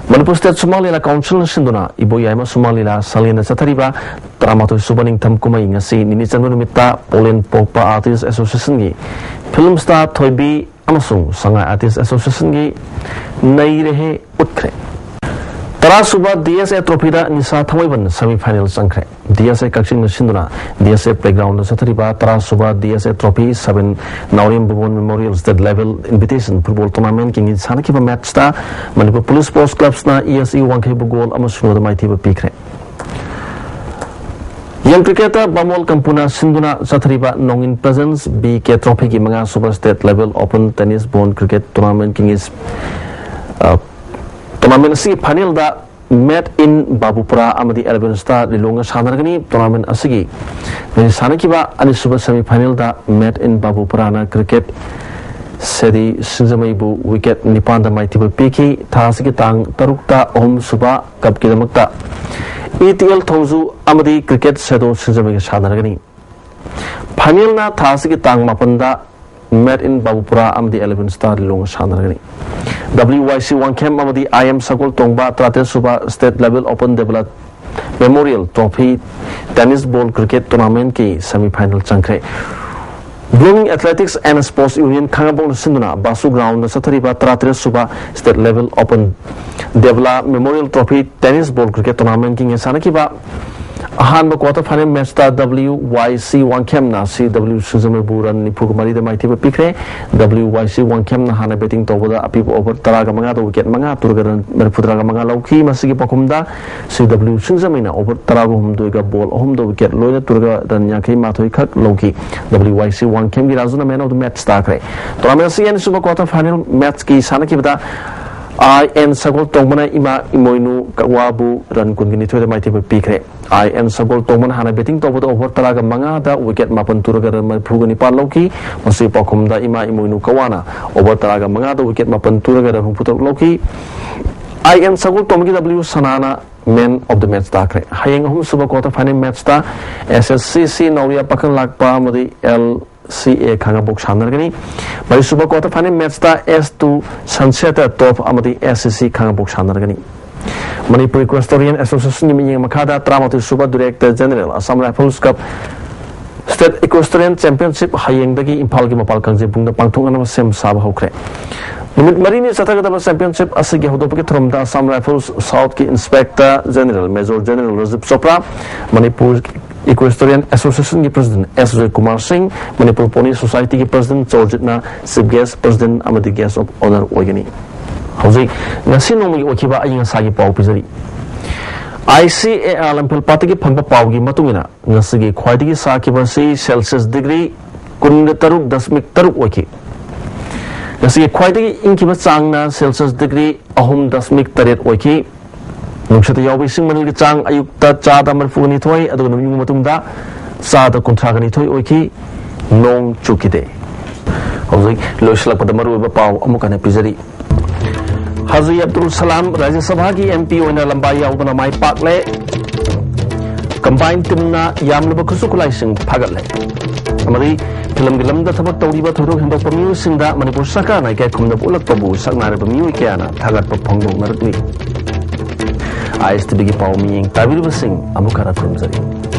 ꯃꯅꯤꯄꯨꯔ ꯁ꯭ꯇꯦꯠ ꯁꯨꯃꯥꯡ ꯂꯤꯂꯥ ꯀꯥꯎꯟꯁꯤꯜꯅ ꯁꯤꯟꯗꯨꯅ ꯏꯕꯣꯌꯥꯏꯃ ꯁꯨꯃꯥꯡ ꯂꯤꯂꯥ ꯁꯪꯂꯦꯟꯗ ꯆꯠꯊꯔꯤꯕ ꯇꯔꯥꯃꯥꯊꯣꯏ ꯁꯨꯕ ꯅꯤꯡꯊꯝ ꯀꯨꯝꯍꯩ ꯉꯁꯤ ꯅꯤꯅꯤ ꯆꯟꯕ ꯅꯨꯃꯤꯠꯇ ꯄꯣꯂꯦꯟ ꯄꯣꯛꯄ ꯑꯥꯔꯇꯤꯁ ꯑꯦꯁꯣꯁꯤꯌꯦꯁꯟꯒꯤ ꯐꯤꯜꯝ ꯁ꯭ꯇꯥꯔ ꯊꯣꯏꯕꯤ ꯑꯃꯁꯨꯡ ꯁꯉꯥꯏ ꯑꯥꯔꯇꯤꯁ ꯑꯦꯁꯣꯁꯤꯌꯦꯁꯟꯒꯤ ꯅꯩꯔꯦꯍꯦ ꯎꯠꯈ꯭ꯔꯦ꯫ ꯇꯔꯥꯁꯨꯕ ꯗꯤ ꯑꯦꯁ ꯑꯦ ꯇ꯭ꯔꯣꯐꯤꯗ ꯅꯤꯁꯥ ꯊꯥꯡꯃꯩꯕꯟ ꯁꯦꯃꯤ ꯐꯥꯏꯅꯦꯜ ꯆꯪꯈ꯭ꯔꯦ꯫ ꯗꯤ ꯑꯦꯁ ꯑꯦ ꯀꯛꯆꯤꯡꯅ ꯁꯤꯟꯗꯨꯅ ꯗꯤ ꯑꯦꯁ ꯑꯦ ꯄ꯭ꯂꯦꯒ꯭ꯔꯥꯎꯟꯗ ꯆꯠꯊꯔꯤꯕ ꯇꯔꯥꯁꯨꯕ D S A trophy seven Naorem Bhuban memorial state level invitation football ꯇꯣꯔꯅꯥꯃꯦꯟꯠꯀꯤ ꯁꯥꯟꯅꯈꯤꯕ ꯃꯦꯠꯆꯇ ꯃꯅꯤꯄꯨꯔ ꯄꯨꯂꯤꯁ ꯁ꯭ꯄꯣꯔꯠꯁ ꯀ꯭ꯂꯕꯁꯅ ꯏ ꯑꯦꯁ ꯏ ꯋꯥꯡꯈꯩꯕꯨ ꯒꯣꯜ ꯑꯃ ꯁꯤꯅꯣꯗ ꯃꯥꯏꯊꯤꯕ ꯄꯤꯈ꯭ꯔꯦ꯫ ꯌꯪ ꯀ꯭ꯔꯤꯀꯦꯠꯇ ꯕꯥꯃꯣꯜ ꯀꯝꯄꯨꯅ ꯁꯤꯟꯗꯨꯅ ꯆꯠꯊꯔꯤꯕ ꯅꯣꯡꯏꯟ ꯄ꯭ꯔꯦꯖꯦꯟꯁ ꯕꯤ ꯀꯦ ꯇ꯭ꯔꯣꯐꯤꯒꯤ ꯃꯉꯥꯁꯨꯕ ꯁ꯭ꯇꯦꯠ ꯂꯦꯚꯦꯜ ꯑꯣꯄꯟ ꯇꯦꯅꯤꯁ ꯕꯣꯟ ꯀ꯭ꯔꯤꯀꯦꯠ ꯇꯣꯔꯅꯥꯃꯦꯟꯠꯀꯤ, ꯑ, ꯇꯣꯔꯅꯥꯃꯦꯟꯠ ꯑꯁꯤꯒꯤ ꯐꯥꯏꯅꯦꯜꯗ ꯃꯦꯠ ꯏꯟ ꯕꯥꯕꯨꯄꯨꯔꯥ ꯑꯃꯗꯤ ꯑꯦꯂꯚꯦꯟ ꯁ꯭ꯇꯥꯔ ꯂꯤꯂꯣꯡꯒ ꯁꯥꯟꯅꯔꯒꯅꯤ꯫ ꯇꯣꯔꯅꯥꯃꯦꯟꯠ ꯑꯁꯤꯒꯤ ꯉꯁꯤ ꯁꯥꯟꯅꯈꯤꯕ ꯑꯅꯤꯁꯨꯕ ꯁꯦꯃꯤ ꯐꯥꯏꯅꯦꯜꯗ ꯃꯦꯠ ꯏꯟ ꯕꯥꯕꯨꯄꯨꯔꯥꯅ ꯀ꯭ꯔꯤꯀꯦꯠ ꯁꯦꯗꯤ ꯁꯤꯡꯖꯃꯩꯕꯨ ꯋꯤꯀꯦꯠ ꯅꯤꯄꯥꯟꯗ ꯃꯥꯏꯊꯤꯕ ꯄꯤꯈꯤ꯫ ꯊꯥ ꯑꯁꯤꯒꯤ ꯇꯥꯡ ꯇꯔꯨꯛꯇ ꯑꯍꯨꯝꯁꯨꯕ ꯀꯞꯀꯤꯗꯃꯛꯇ ꯏ ꯇꯤ ꯑꯦꯜ ꯊꯣꯡꯖꯨ ꯑꯃꯗꯤ ꯀ꯭ꯔꯤꯀꯦꯠ ꯁꯦꯗꯣ ꯁꯤꯡꯖꯃꯩꯒ ꯁꯥꯟꯅꯔꯒꯅꯤ꯫ ꯐꯥꯏꯅꯦꯜꯅ ꯊꯥ ꯑꯁꯤꯒꯤ ꯇꯥꯡ ꯃꯥꯄꯟꯗ ꯃꯦꯠ ꯏꯟ ꯕꯥꯕꯨꯄꯨꯔꯥ ꯑꯃꯗꯤ ꯑꯦꯂꯦꯚꯦꯟ ꯁ꯭ꯇꯥꯔ ꯂꯤꯂꯣꯡꯒ ꯁꯥꯟꯅꯔꯒꯅꯤ꯫ ꯗꯕ꯭ꯂꯤꯌꯨ ꯋꯥꯏ ꯁꯤ ꯋꯥꯡꯈꯦꯝ ꯑꯃꯗꯤ ꯑꯥꯏ ꯑꯦꯝ ꯁꯒꯣꯜ ꯇꯣꯡꯕ ꯇꯔꯥꯇꯔꯦꯠ ꯁꯨꯕ state level open Debalap memorial trophy tennis ball cricket ꯇꯣꯔꯅꯥꯃꯦꯟꯠꯀꯤ ꯁꯦꯃꯤ ꯐꯥꯏꯅꯦꯜ ꯆꯪꯈ꯭ꯔꯦ꯫ Blooming athletics and sports union ꯈꯥꯉꯕꯣꯛꯅ ꯁꯤꯟꯗꯨꯅ ꯕꯥꯁꯨ ꯒ꯭ꯔꯥꯎꯟꯗ ꯆꯠꯊꯔꯤꯕ ꯇꯔꯥꯇꯔꯦꯠ ꯁꯨꯕ state level open Debala memorial trophy tennis ball cricket ꯇꯣꯔꯅꯥꯃꯦꯟꯠꯀꯤ ꯉꯁꯤ ꯁꯥꯟꯅꯈꯤꯕ ꯑꯍꯥꯟꯕ ꯀ꯭ꯋꯥꯇꯔ ꯐꯥꯏꯅꯦꯜ ꯃꯦꯠꯆꯇ ꯗꯕ꯭ꯂꯤꯌꯨ ꯋꯥꯏ ꯁꯤ ꯋꯥꯡꯈꯦꯝꯅ ꯁꯤ ꯗꯕ꯭ꯂꯤꯌꯨ ꯁꯤꯡꯖꯃꯩꯕꯨ ꯔꯟ ꯅꯤꯐꯨꯒ ꯃꯔꯤꯗ ꯃꯥꯏꯊꯤꯕ ꯄꯤꯈ꯭ꯔꯦ꯫ ꯗꯕ꯭ꯂꯤꯌꯨ ꯋꯥꯏ ꯁꯤ ꯋꯥꯡꯈꯦꯝꯅ ꯍꯥꯟꯅ ꯕꯦꯇꯤꯡ ꯇꯧꯕꯗ ꯑꯄꯤꯕ ꯑꯣꯚꯔ ꯇꯔꯥꯒ ꯃꯉꯥꯗ ꯋꯤꯀꯦꯠ ꯃꯉꯥ ꯇꯨꯔꯒ ꯔꯟ ꯃꯔꯤꯐꯨꯇꯔꯥꯒ ꯃꯉꯥ ꯂꯧꯈꯤ꯫ ꯃꯁꯤꯒꯤ ꯄꯥꯎꯈꯨꯝꯗ ꯁꯤ ꯗꯕ꯭ꯂꯤꯌꯨ ꯁꯤꯡꯖꯃꯩꯅ ꯑꯣꯚꯔ ꯇꯔꯥꯒ ꯍꯨꯝꯗꯣꯏꯒ ꯕꯣꯜ ꯑꯍꯨꯝꯗ ꯋꯤꯀꯦꯠ ꯂꯣꯏꯅ ꯇꯨꯔꯒ ꯔꯟ ꯌꯥꯡꯈꯩ ꯃꯥꯊꯣꯏ ꯈꯛ ꯂꯧꯈꯤ꯫ ꯗꯕ꯭ꯂꯤꯌꯨ ꯋꯥꯏ ꯁꯤ ꯋꯥꯡꯈꯦꯝꯒꯤ ꯔꯥꯖꯨꯅ ꯃꯦꯟ ꯑꯣꯐ ꯗ ꯃꯦꯠꯆ ꯇꯥꯈ꯭ꯔꯦ꯫ ꯇꯣꯔꯅꯥꯃꯦꯟ ꯑꯁꯤꯒꯤ ꯑꯅꯤꯁꯨꯕ ꯀ꯭ꯋꯥꯇꯔ ꯐꯥꯏꯅꯦꯜ ꯃꯦꯠꯆꯀꯤ ꯁꯥꯟꯅꯈꯤꯕꯗ ꯑꯥꯏ ꯑꯦꯟ ꯁꯒꯣꯜ ꯇꯣꯡꯕꯅ ꯏꯃꯥ ꯏꯃꯣꯏꯅꯨ ꯀꯛꯋꯥꯕꯨ ꯔꯟ ꯀꯨꯟꯒ ꯅꯤꯊꯣꯏꯗ ꯃꯥꯏꯊꯤꯕ ꯄꯤꯈ꯭ꯔꯦ꯫ ꯑꯥꯏ ꯑꯦꯟ ꯁꯒꯣꯜ ꯇꯣꯡꯕꯅ ꯍꯥꯟꯅ ꯕꯦꯇꯤꯡ ꯇꯧꯕꯗ ꯑꯣꯚꯔ ꯇꯔꯥꯒ ꯃꯉꯥꯗ ꯋꯤꯀꯦꯠ ꯃꯥꯄꯟ ꯇꯨꯔꯒ ꯔꯟ ꯃꯔꯤꯐꯨꯒ ꯅꯤꯄꯥꯟ ꯂꯧꯈꯤ꯫ ꯃꯁꯤꯒꯤ ꯄꯥꯎꯈꯨꯝꯗ ꯏꯃꯥ ꯏꯃꯣꯏꯅꯨ ꯀꯛꯋꯥꯅ ꯑꯣꯚꯔ ꯇꯔꯥꯒ ꯃꯉꯥꯗ ꯋꯤꯀꯦꯠ ꯃꯥꯄꯟ ꯇꯨꯔꯒ ꯔꯟ ꯍꯨꯝꯐꯨꯇꯔꯨꯛ ꯂꯧꯈꯤ꯫ ꯑꯥꯏ ꯑꯦꯟ ꯁꯒꯣꯜ ꯇꯣꯡꯕꯒꯤ ꯗꯕ꯭ꯂꯤꯌꯨ ꯁꯅꯥꯅ ꯃꯦꯟ ꯑꯣꯐ ꯗ ꯃꯦꯠꯆ ꯇꯥꯈ꯭ꯔꯦ꯫ ꯍꯌꯦꯡ ꯑꯍꯨꯝꯁꯨꯕ ꯀ꯭ꯋꯥꯇꯔ ꯐꯥꯏꯅꯦꯜ ꯃꯦꯠꯆꯇ ꯑꯦꯁ ꯑꯦꯁ ꯁꯤ ꯁꯤ ꯅꯧꯔꯤꯌꯥ ꯄꯥꯈꯪ ꯂꯥꯛꯄ ꯑꯃꯗꯤ ꯑꯦꯜ ꯁꯤ ꯑꯦ ꯈꯥꯉꯕꯣꯛ ꯁꯥꯟꯅꯔꯒꯅꯤ꯫ ꯃꯔꯤꯁꯨꯕ ꯀ꯭ꯋꯥꯇꯔ ꯐꯥꯏꯅꯦꯜ ꯃꯦꯠꯆꯇ ꯑꯦꯁ ꯇꯨ ꯁꯟꯁꯦꯠꯇ ꯇꯣꯞ ꯑꯃꯗꯤ ꯑꯦꯁ ꯁꯤ ꯁꯤ ꯈꯥꯉꯕꯣꯛ ꯁꯥꯟꯅꯔꯒꯅꯤ꯫ ꯃꯅꯤꯄꯨꯔ ꯏꯀ꯭ꯋꯦꯁꯇꯣꯔꯤꯌꯟ ꯑꯦꯁꯣꯁꯤꯌꯦꯁꯟꯒꯤ ꯃꯤꯠꯌꯦꯡ ꯃꯈꯥꯗ ꯇꯔꯥꯃꯥꯊꯣꯏ ꯁꯨꯕ ꯗꯤꯔꯦꯛꯇꯔ ꯖꯦꯅꯔꯦꯜ ꯑꯁꯥꯝ ꯔꯥꯏꯐꯜꯁ ꯀꯞ ꯁ꯭ꯇꯦꯠ ꯏꯀ꯭ꯋꯦꯁꯇꯣꯔꯤꯌꯟ ꯆꯦꯝꯄꯤꯌꯟꯁꯤꯞ ꯍꯌꯦꯡꯗꯒꯤ ꯏꯝꯐꯥꯜꯒꯤ ꯃꯄꯥꯜ ꯀꯥꯡꯖꯩꯕꯨꯡꯗ ꯄꯥꯡꯊꯣꯛꯅꯅꯕ ꯁꯦꯝ ꯁꯥꯕ ꯍꯧꯈ꯭ꯔꯦ꯫ ꯅꯨꯃꯤꯠ ꯃꯔꯤꯅꯤ ꯆꯠꯊꯒꯗꯕ ꯆꯦꯝꯄꯤꯌꯟꯁꯤꯞ ꯑꯁꯤꯒꯤ ꯍꯧꯗꯣꯛꯄꯒꯤ ꯊꯧꯔꯝꯗ ꯑꯁꯥꯝ ꯔꯥꯏꯐꯜꯁ ꯁꯥꯎꯠꯀꯤ inspector general major general Rajiv Chopra, Manipur equestrian ꯑꯦꯁꯣꯁꯤꯌꯦꯁꯟꯒꯤ president S Joykumar Singh, Manipur pony ꯁꯣꯁꯥꯏꯇꯤꯒꯤ ꯄ꯭ꯔꯁꯤꯗꯦꯟꯠ ꯆꯧꯔꯖꯤꯠꯅ ꯆꯤꯐ ꯒꯦꯁ꯭ꯠ ꯄ꯭ꯔꯁꯤꯗꯦꯟꯠ ꯑꯃꯗꯤ ꯒꯦꯁ꯭ꯠ ꯑꯣꯐ ꯑꯣꯅꯔ ꯑꯣꯏꯒꯅꯤ꯫ ꯍꯧꯖꯤꯛ ꯉꯁꯤ ꯅꯣꯡꯃꯒꯤ ꯑꯣꯏꯈꯤꯕ ꯑꯏꯪ ꯑꯁꯥꯒꯤ ꯄꯥꯎ ꯄꯤꯖꯔꯤ꯫ ꯑꯥꯏ ꯁꯤ ꯑꯦ ꯑꯥꯔ ꯂꯝꯐꯦꯜ ꯄꯥꯠꯇꯒꯤ ꯐꯪꯕ ꯄꯥꯎꯒꯤ ꯃꯇꯨꯡ ꯏꯟꯅ, ꯉꯁꯤꯒꯤ ꯈ꯭ꯋꯥꯏꯗꯒꯤ ꯁꯥꯈꯤꯕ ꯑꯁꯤ ꯁꯦꯜꯁꯤꯌꯁ ꯗꯤꯒ꯭ꯔꯤ ꯀꯨꯟꯒ ꯇꯔꯨꯛ ꯗꯁꯃꯤꯛ ꯇꯔꯨꯛ ꯑꯣꯏꯈꯤ꯫ ꯉꯁꯤꯒꯤ ꯈ꯭ꯋꯥꯏꯗꯒꯤ ꯏꯪꯈꯤꯕ ꯆꯥꯡꯅ ꯁꯦꯜꯁꯤꯌꯁ ꯗꯤꯒ꯭ꯔꯤ ꯑꯍꯨꯝ ꯗꯁꯃꯤꯛ ꯇꯔꯦꯠ ꯑꯣꯏꯈꯤ꯫ ꯅꯨꯡꯁꯤꯠꯇ ꯌꯥꯎꯕ ꯏꯁꯤꯡ ꯃꯅꯤꯜꯒꯤ ꯆꯥꯡ ꯑꯌꯨꯛꯇ ꯆꯥꯗ ꯃꯔꯤꯐꯨꯒ ꯅꯤꯊꯣꯏ, ꯑꯗꯨꯒ ꯅꯨꯃꯤꯠ ꯌꯨꯡꯕ ꯃꯇꯨꯡꯗ ꯆꯥꯗ ꯀꯨꯟꯊ꯭ꯔꯥꯒ ꯅꯤꯊꯣꯏ ꯑꯣꯏꯈꯤ꯫ ꯅꯣꯡ ꯆꯨꯈꯤꯗꯦ꯫ ꯍꯧꯖꯤꯛ ꯂꯣꯏꯁꯤꯜꯂꯛꯄꯗ ꯃꯔꯨꯑꯣꯏꯕ ꯄꯥꯎ ꯑꯃꯨꯛ ꯍꯟꯅ ꯄꯤꯖꯔꯤ꯫ ꯍꯥꯖꯤ ꯑꯕꯗꯨꯜ ꯁꯂꯥꯝ ꯔꯥꯖ꯭ꯌ ꯁꯚꯥꯒꯤ ꯑꯦꯝ ꯄꯤ ꯑꯣꯏꯅ ꯂꯝꯕꯥ ꯌꯥꯎꯗꯅ ꯃꯥꯏ ꯄꯥꯛꯂꯦ꯫ ꯀꯝꯕꯥꯏꯟ ꯇꯤꯝꯅ ꯌꯥꯝꯂꯕ ꯈꯨꯠꯁꯨ ꯈꯨꯠꯂꯥꯏꯁꯤꯡ ꯐꯥꯒꯠꯂꯦ꯫ ꯑꯃꯗꯤ ꯐꯤꯂꯝꯒꯤ ꯂꯝꯗ ꯊꯕꯛ ꯇꯧꯔꯤꯕ ꯊꯣꯏꯗꯣꯛ ꯍꯦꯟꯗꯣꯛꯄ ꯃꯤꯑꯣꯏꯁꯤꯡꯗ ꯃꯅꯤꯄꯨꯔ ꯁꯔꯀꯥꯔꯅ ꯏꯀꯥꯏ ꯈꯨꯝꯅꯕ ꯎꯠꯂꯛꯄꯕꯨ ꯁꯛꯅꯥꯏꯔꯕ ꯃꯤꯑꯣꯏ ꯀꯌꯥꯅ ꯊꯥꯒꯠꯄ ꯐꯣꯡꯗꯣꯛꯅꯔꯛꯂꯤ꯫ ꯑꯥꯏ ꯑꯦꯁ ꯇꯤ ꯚꯤꯒꯤ ꯄꯥꯎ ꯃꯤꯠꯌꯦꯡ ꯇꯥꯕꯤꯔꯤꯕꯁꯤꯡ ꯑꯃꯨꯛ ꯍꯟꯅ ꯈꯨꯔꯨꯝꯖꯔꯤ꯫